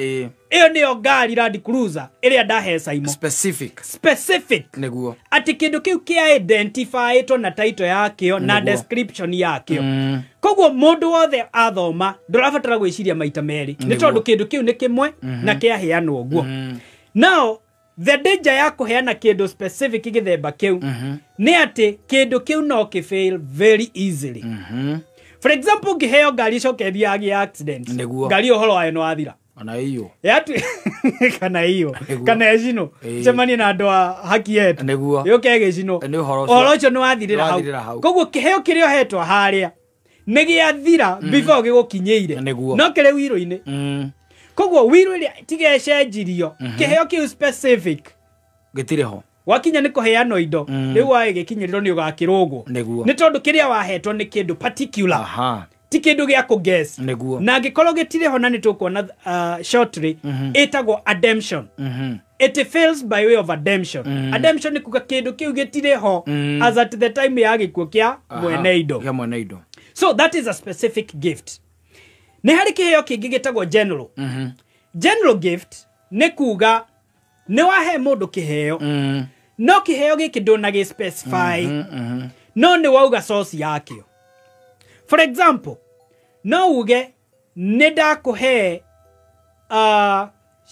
Ĩyo nĩyo ngari Land Cruiser ĩrĩa ndahe Saimo. Specific. Specific. Nĩguo. Atĩ kĩndũ kĩu kĩa identifyĩtwo na title yakĩo na description yakĩo. Koguo mũndũ wothe athoma ndũrabatara gwĩciria maita merĩ nĩ tondũ kĩndũ kĩu nĩ kĩmwe na kĩaheanwo ũguo. Now the danger ya kũheana kĩndũ specific gĩthemba kĩu nĩ atĩ kĩndũ kĩu no kĩ fail very easily. For example, ũngĩheo ngari ĩcoke ĩthiage accident, ngari ũhoro wayo nĩ wathira. Ona iyo. Kana iyo. Kana ĩcinwo. Cemanie na andũ a haki yetu. Nĩguo. Yũke ĩgĩcinwo. Ũhoro ũcio nĩ wathirĩra hau. Koguo kĩheo kĩrĩa ũhetwo harĩa nĩ gĩathira before gĩgũkinyĩire. No kĩrĩ wiro-inĩ. Koguo wiro ĩrĩa tiga ĩcenjirio, kĩheo kĩu specific gĩtirĩ ho. Wakinya nĩ kũheanwo indo, rĩu waĩ gĩkinyĩrĩrwo nĩ ũgakĩrũgwo. Nĩ tondũ kĩrĩa wahetwo nĩ kĩndũ particular. Ti kĩndũ gĩa kũguess. Na angĩkorwo gĩtirĩ ho na nĩ tũkuona shortly, ĩtagwo ademption. It fails by way of ademption. Ademption nĩ kuga kĩndũ kĩu gĩtirĩ ho as at the time ya gĩkuũ kĩa mwene indo. Kĩa mwene indo. So that is a specific gift. Nĩ harĩ kĩheo kĩngĩ gĩtagwo general. General gift nĩ kuga nĩ wahe mũndũ kĩheo. No kĩheo gĩkĩ ndũnagĩ specify. No nĩ wauga source yakĩo. For example, no uge nĩ ndakũhe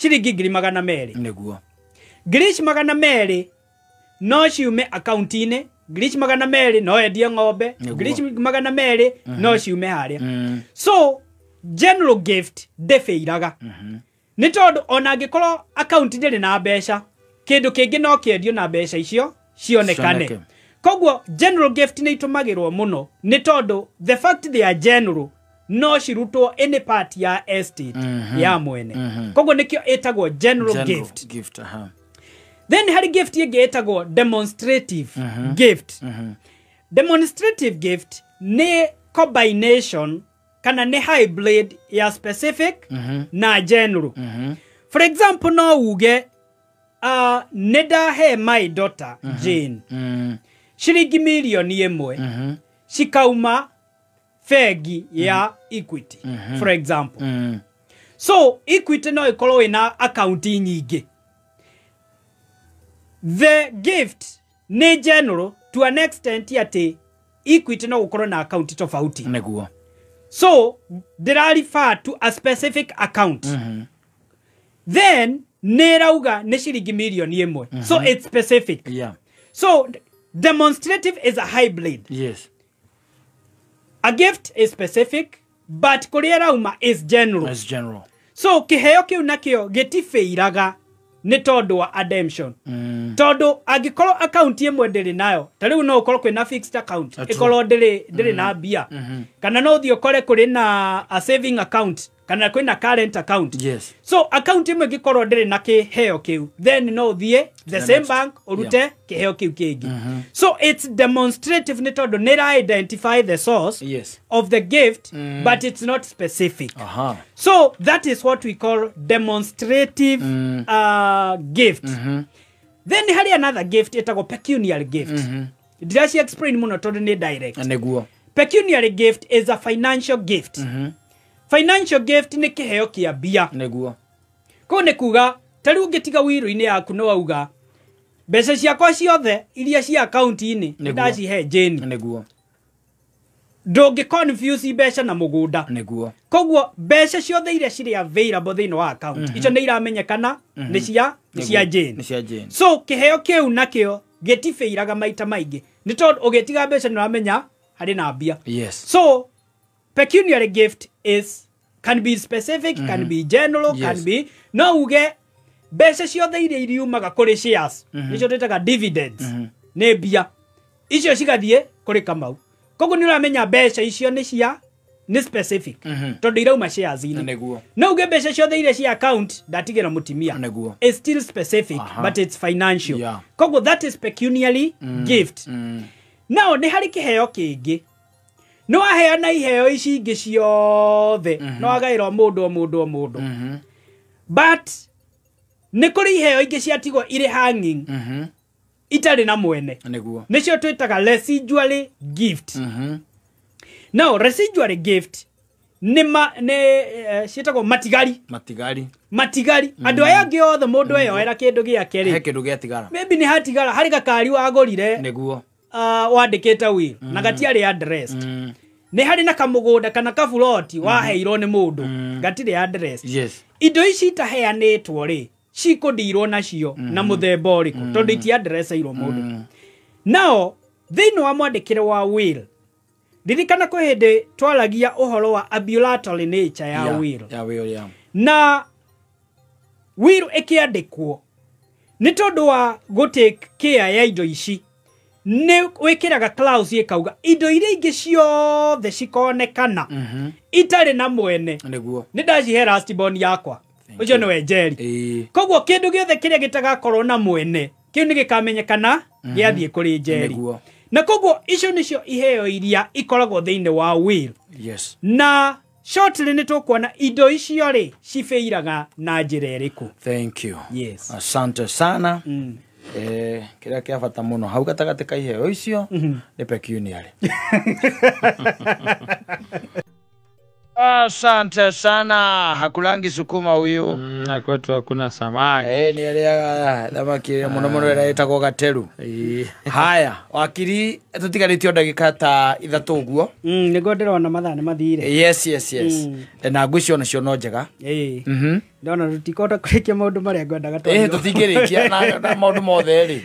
ciringi 200,000. Nĩguo. 200,000 no ciume akaunti-inĩ, 200,000 no endie ng'ombe, 200,000 no ciume harĩa. So general gift ndĩbĩiraga. Nĩ tondũ ona angĩkorwo akaunti ndĩrĩ na mbeca, kĩndũ kĩngĩ no kĩendio na mbeca icio cionekane. Koguo general gift nĩ itũmagĩrwo mũno nĩ tondũ the fact they are general no cirutwo any part ya estate ya mwene. Koguo nĩkĩo ĩtagwo general gift. Then harĩ gift ĩngĩ ĩtagwo demonstrative gift. Demonstrative gift nĩ combination kana nĩ hybrid ya specific na general. For example, no uge nĩ ndahe my daughter Jane ciringi 1,000,000 cikauma bengi ya Equity, for example. So Equity no ĩkorwo ĩna akaunti nyingĩ. The gift nĩ general to an extent atĩ Equity no gũkorwo na akaunti tofauti. Nĩguo. So ndĩra refer to a specific account. Then nĩ ĩrauga nĩ ciringi 1,000,000. So it's specific. Yeah. So demonstrative is a hybrid. Yes. A gift is specific, but kũrĩa ĩrauma is general. Is general. So kĩheo kĩu nakĩo gĩtibĩiraga Nĩ tondũ wa ademption. Tondũ angĩkorwo account ĩmwe ndĩrĩ nayo, ta rĩu no ũkorwo kwĩna fixed account ĩkorwo ndĩrĩ na mbia, kana no ũthiĩ ũkore kũrĩ na a saving account kana kwĩna current account. Yes. So account ĩmwe ĩngĩkorwo ndĩrĩ na kĩheo kĩu, then no ũthiĩ the same bank ũrute kĩheo kĩu kĩngĩ. So it's demonstrative nĩ tondũ nĩ identify the source of the gift, but it's not specific. So that is what we call demonstrative gift. Then harĩ another gift ĩtagwo pecuniary gift. Ndiraci explain mũno tondũ nĩ direct. Nĩguo. Pecuniary gift is a financial gift. Financial gift nĩ kĩheo kĩa mbia. Nĩguo. Kũu nĩ kuga ta rĩu ũngĩtiga wiro-inĩ yaku nĩ wauga mbeca ciakwa ciothe iria cia akaunti-inĩ ndacihe Jane. Nĩguo. Ndũngĩ confuse mbeca na mũgũnda. Nĩguo. Koguo mbeca ciothe iria cirĩ available thĩinĩ wa account icio nĩ iramenyekana nĩ cia Jane. Nĩ cia Jane. So kĩheo kĩu nakĩo gĩtibĩiraga maita maingĩ nĩ tondũ ũgĩtiga mbeca nĩ ũramenya harĩ na mbia. Yes. So pecuniary gift is can be specific, can be general, can be no uge mbeca ciothe iria iriumaga kũrĩ shares nĩcio twĩtaga dividends nĩ mbia icio cigathiĩ kũrĩ Kamau. Koguo nĩ ũramenya mbeca icio nĩ cia nĩ specific tondũ irauma shares-inĩ. Nĩguo. No uge mbeca ciothe iria cia account ndatigĩra mũtimia. Nĩguo. It's still specific, but it's financial. Koguo that is pecuniary gift. Now nĩ harĩ kĩheo kĩngĩ. No aheana iheo ici ingĩ ciothe, no agaĩrwo mũndũ o mũndũ o mũndũ. But nĩ kũrĩ iheo ingĩ ciatigwo irĩ hanging itarĩ na mwene. Nĩguo. Nĩcio twĩtaga residuary gift. Now residuary gift nĩ ciĩtagwo matigari. Matigari. Matigari. Andũ aya angĩ othe mũndũ eyoera kĩndũ gĩake rĩ. He kĩndũ gĩatigara. Maybe nĩ hatigara harĩ gakari wagũrire. Nĩguo. Wandĩkĩte will na gatiarĩ addressed. Nĩ harĩ na kamũgũnda kana kaburoti waheirwo nĩ mũndũ gatirĩ addressed. Yes. Indo ici itaheanĩtwo rĩ cikũndirwo nacio na mũthemba ũrĩkũ tondũ itiadreceirwo mũndũ. Nao thĩinĩ wa mwandĩkĩre wa will, ririkana kwĩ hĩndĩ twaragia ũhoro wa ambulatory nature ya will. Ya will, yeah. Na will ĩkĩandĩkwo nĩ tondũ wa gũtake care ya indo ici nĩ wĩkĩraga clause ĩkauga indo iria ingĩ ciothe cikonekana itarĩ na mwene. Nĩguo. Nĩ ndacihe last born yakwa. Ũcio nĩwe Njeri. Koguo kĩndũ gĩothe kĩrĩa gĩtagakorwo na mwene kĩu nĩ gĩkamenyekana gĩathiĩ kũrĩ Njeri. Nĩguo. Na koguo icio nĩcio iheo iria ikoragwo thĩinĩ wa will. Yes. Na shortly nĩ tũkuona indo icio rĩ cibĩiraga na njĩra ĩrĩkũ. Thank you. Yes. Asante sana. Kĩrĩa kĩa bata mũno hau gatagatĩ ka iheo icio nĩ pecuniary. Asante sana. Hakulangi sukuma huyu. Na kwetu hakuna samaki. Ni arĩaga thamaki ĩrĩa mũno mũno ĩrĩa ĩtagwo gateru. Haya, wakiri tũtigarĩtio ndagĩka ta 3 ũguo. Nĩguo ndĩrona mathaa nĩ mathire. Yes, yes, yes. Na ngwĩciria onacio no njega. Ndona tũtikũhota kũrĩkia maũndũ marĩa ngwendaga tondũ Tũtingĩrĩkia na maũndũ mothe rĩ.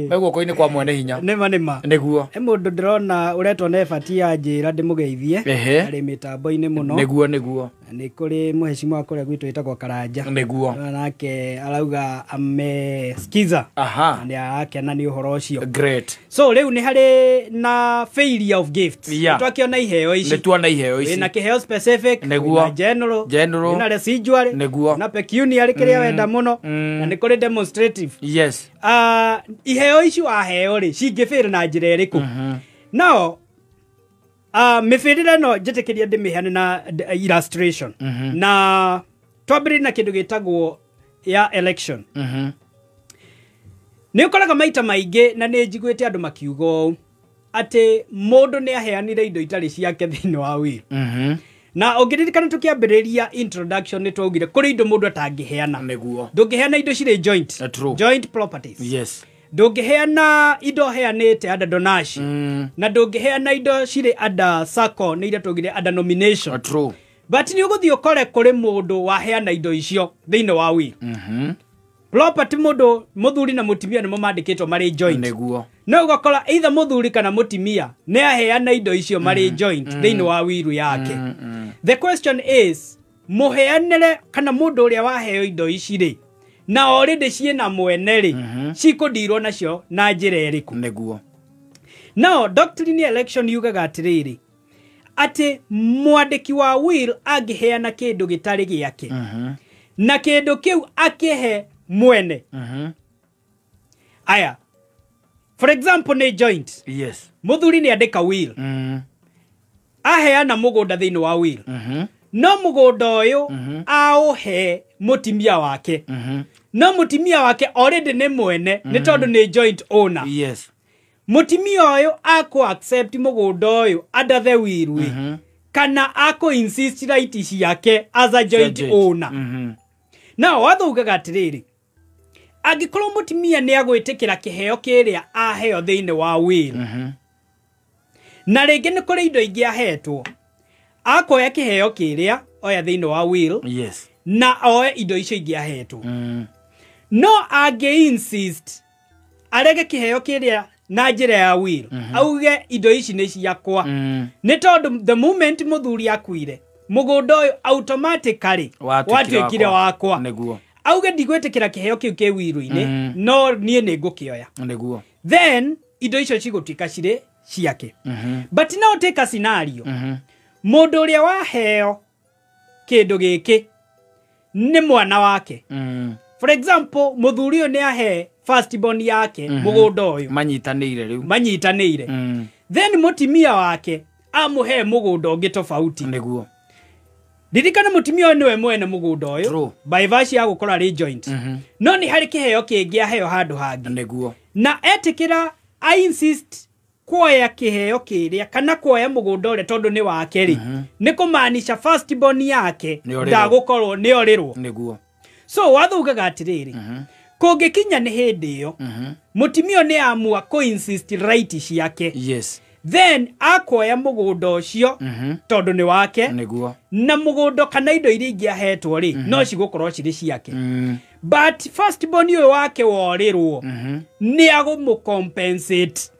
Me guoko-inĩ kwa mwene hinya. Nĩma nĩma. Nĩguo. He mũndũ ndĩrona ũretwo Nebati anjĩra ndĩmũgeithie. Arĩ mĩtambo-inĩ mũno. Nĩguo nĩguo. Nĩ kũrĩ mũheshimiwa kũrĩa gwitũ wĩtagwo Karanja. Nĩguo. Nake arauga amesikiza. Aha. Na arakena nĩ ũhoro ũcio. Great. So rĩu nĩ harĩ na failure of gifts. Yeah. Twakĩona iheo ici. Nĩ tuona iheo ici. Wĩna kĩheo specific, Nĩguo. wĩna general, General. wĩna residual, Nĩguo. na pecuniary kĩrĩa wenda mũno, na nĩ kũrĩ demonstrative. Yes. Iheo ici waheo rĩ cingĩbĩra na njĩra ĩrĩkũ? Now mĩbĩrĩre ĩno njĩtĩkĩria ndĩmĩheane na illustration. Na twambĩrĩrie na kĩndũ gĩtagwo ya election. Nĩ ũkoraga maita maingĩ na nĩ njiguĩte andũ makiuga ũũ atĩ mũndũ nĩ aheanire indo itarĩ ciake thĩinĩ wa will. Na ũngĩririkana tũkĩambĩrĩria introduction nĩ twaugire kũrĩ indo mũndũ atangĩheana. Nĩguo. Ndũngĩheana indo cirĩ joint. True. Joint properties. Yes. Ndũngĩheana indo heanĩte under donation. Na ndũngĩheana indo cirĩ under sacco nĩ iria twaugire under nomination. True. But nĩ ũgũthiĩ ũkore kũrĩ mũndũ waheana indo icio thĩinĩ wa will. Property mũndũ mũthuri na mũtimia nĩmo mandĩkĩtwo marĩ joint. Nĩguo. No ũgakora either mũthuri kana mũtimia nĩ aheana indo icio marĩ joint thĩinĩ wa will yake. The question is, mũheanĩre kana mũndũ ũrĩa waheo indo ici rĩ Na already ciĩna mwene rĩ, cikũndirwo nacio na njĩra ĩrĩkũ? Nĩguo. Now doctrine ya election yugaga atĩrĩrĩ, atĩ mwandĩki wa will angĩheana kĩndũ gĩtarĩ gĩake, na kĩndũ kĩu akĩhe mwene. Aya, for example, nĩ joint. Yes. Mũthuri nĩ andĩka will, aheana mũgũnda thĩinĩ wa will, no mũgũnda ũyũ aũhe mũtimia wake, no mũtimia wake already nĩ mwene, nĩ tondũ nĩ joint owner. Yes. Mũtimia ũyũ akũ accept mũgũnda ũyũ under the will ĩ, kana akũ insist right ciake as a joint owner? Na watho ugaga atĩrĩrĩ, angĩkorwo mũtimia nĩ agwĩtĩkĩra kĩheo kĩrĩa aheo thĩinĩ wa will, na rĩngĩ nĩ kũrĩ indo ingĩ ahetwo, akoya kĩheo kĩrĩa oya thĩinĩ wa will, Yes. na oe indo icio ingĩ ahetwo. No angĩ insist arege kĩheo kĩrĩa na njĩra ya will, auge indo ici nĩ ciakwa, nĩ tondũ the moment mũthuri akuire, mũgũnda ũyũ automatically watuĩkire wakwa. Nĩguo. Auge ndigwĩtĩkĩra kĩheo kĩu kĩ will-inĩ, no niĩ nĩ ngũkĩoya. Nĩguo. Then indo icio cigũtuĩka cirĩ ciake. But now take a scenario, mũndũ ũrĩa waheo kĩndũ gĩkĩ nĩ mwana wake. For example, mũthuri ũyũ nĩ ahe first born yake mũgũnda ũyũ. Manyitanĩire rĩu. Manyitanĩire. Then mũtimia wake amũhe mũgũnda ũngĩ tofauti. Nĩguo. Ririkana mũtimia ũyũ nĩwe mwene mũgũnda ũyũ True. by virtue ya gũkorwo arĩ joint, no nĩ harĩ kĩheo kĩngĩ aheo handũ hangĩ. Nĩguo. Na etĩkĩra I insist kuoya kĩheo kĩrĩa kana kuoya mũgũnda ũrĩa tondũ nĩ wake rĩ, nĩ kũmaanisha first born yake Nĩ orĩrwo. ndagũkorwo nĩ orĩrwo. Nĩguo. So watho ugaga atĩrĩrĩ, kũngĩkinya nĩ hĩndĩ ĩyo mũtimia ũyũ nĩ amua kũ insist right ciake, Yes. then akoya mũgũnda ũcio tondũ nĩ wake, Nĩguo. na mũgũnda kana indo iria ingĩ ahetwo rĩ, no cigũkorwo cirĩ ciake. But first born ũyũ wake worĩrwo, nĩ agũmũ-compensate.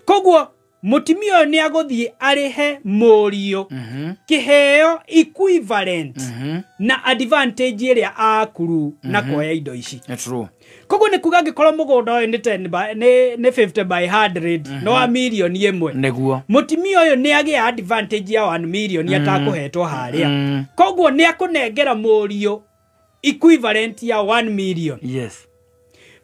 Koguo mũtimia ũyũ nĩ agũthiĩ arĩhe mũriũ kĩheo equivalent na advantage ĩrĩa akuru na kuoya indo ici. True. Koguo nĩ kuga angĩkorwo mũgũnda ũyũ nĩ 10 by, nĩ 50 by 100, no wa mirioni 1. Nĩguo. Mũtimia ũyũ nĩ agĩa advantage ya 1 million atakũhetwo harĩa. Koguo nĩ akũnengera mũriũ equivalent ya 1 million. Yes.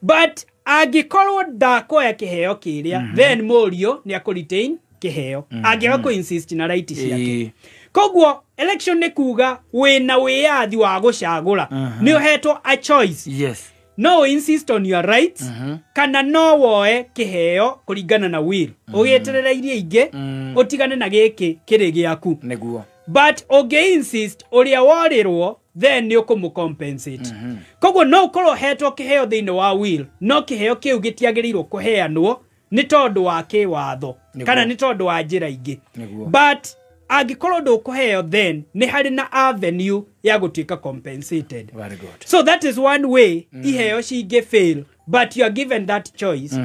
But angĩkorwo ndakoya kĩheo kĩrĩa, then mũriũ nĩ akũ retain kĩheo, angĩaga kũ insist na right ciake. Koguo election nĩ kuga wĩna wĩyathi wa gũcagũra, nĩ ũhetwo a choice. Yes. No insist on your rights, kana no woe kĩheo kũringana na will, ũgĩeterera iria ingĩ, ũtigane na gĩkĩ kĩrĩ gĩaku. Nĩguo. But ũngĩ insist ũrĩa worĩrwo, then nĩ ũkũmũ-compensate. Koguo no ũkorwo ũhetwo kĩheo thĩinĩ wa will, no kĩheo kĩu gĩtiagĩrĩirwo kũheanwo nĩ tondũ wa kĩwatho kana nĩ tondũ wa njĩra ingĩ. Nĩguo. But angĩkorwo ndũkũheo, then nĩ harĩ na avenue ya gũtuĩka compensated. Very good. So that is one way iheo cingĩ fail, but you are given that choice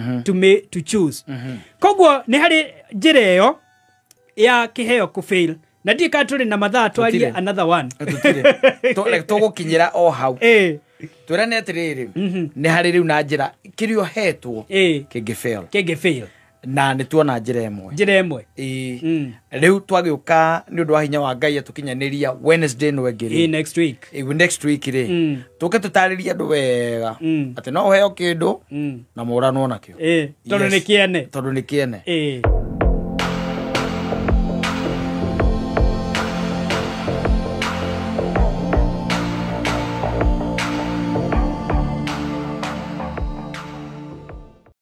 to choose. Koguo nĩ harĩ njĩra ĩyo ya kĩheo kũ fail. Na ndiũĩ kana tũrĩ na mathaa twarie Tũtirĩ. another one. Tũtirĩ. Tũgũkinyĩra o hau. Twĩrane atĩrĩrĩ, nĩ harĩ rĩu na njĩra kĩrĩa ũhetwo kĩngĩ fail. Kĩngĩ fail. Na nĩ tuona njĩra ĩmwe. Njĩra ĩmwe. Ĩĩ. Rĩu twagĩũka nĩ ũndũ wa hinya wa Ngai atũkinyanĩria Wednesday ĩno ĩngĩ rĩ. Next week. Ĩĩ, next week rĩ. Tũke tũtarĩrie andũ wega atĩ no ũheo kĩndũ na mũranwo nakĩo. Tondũ nĩ kĩene. Tondũ nĩ kĩene.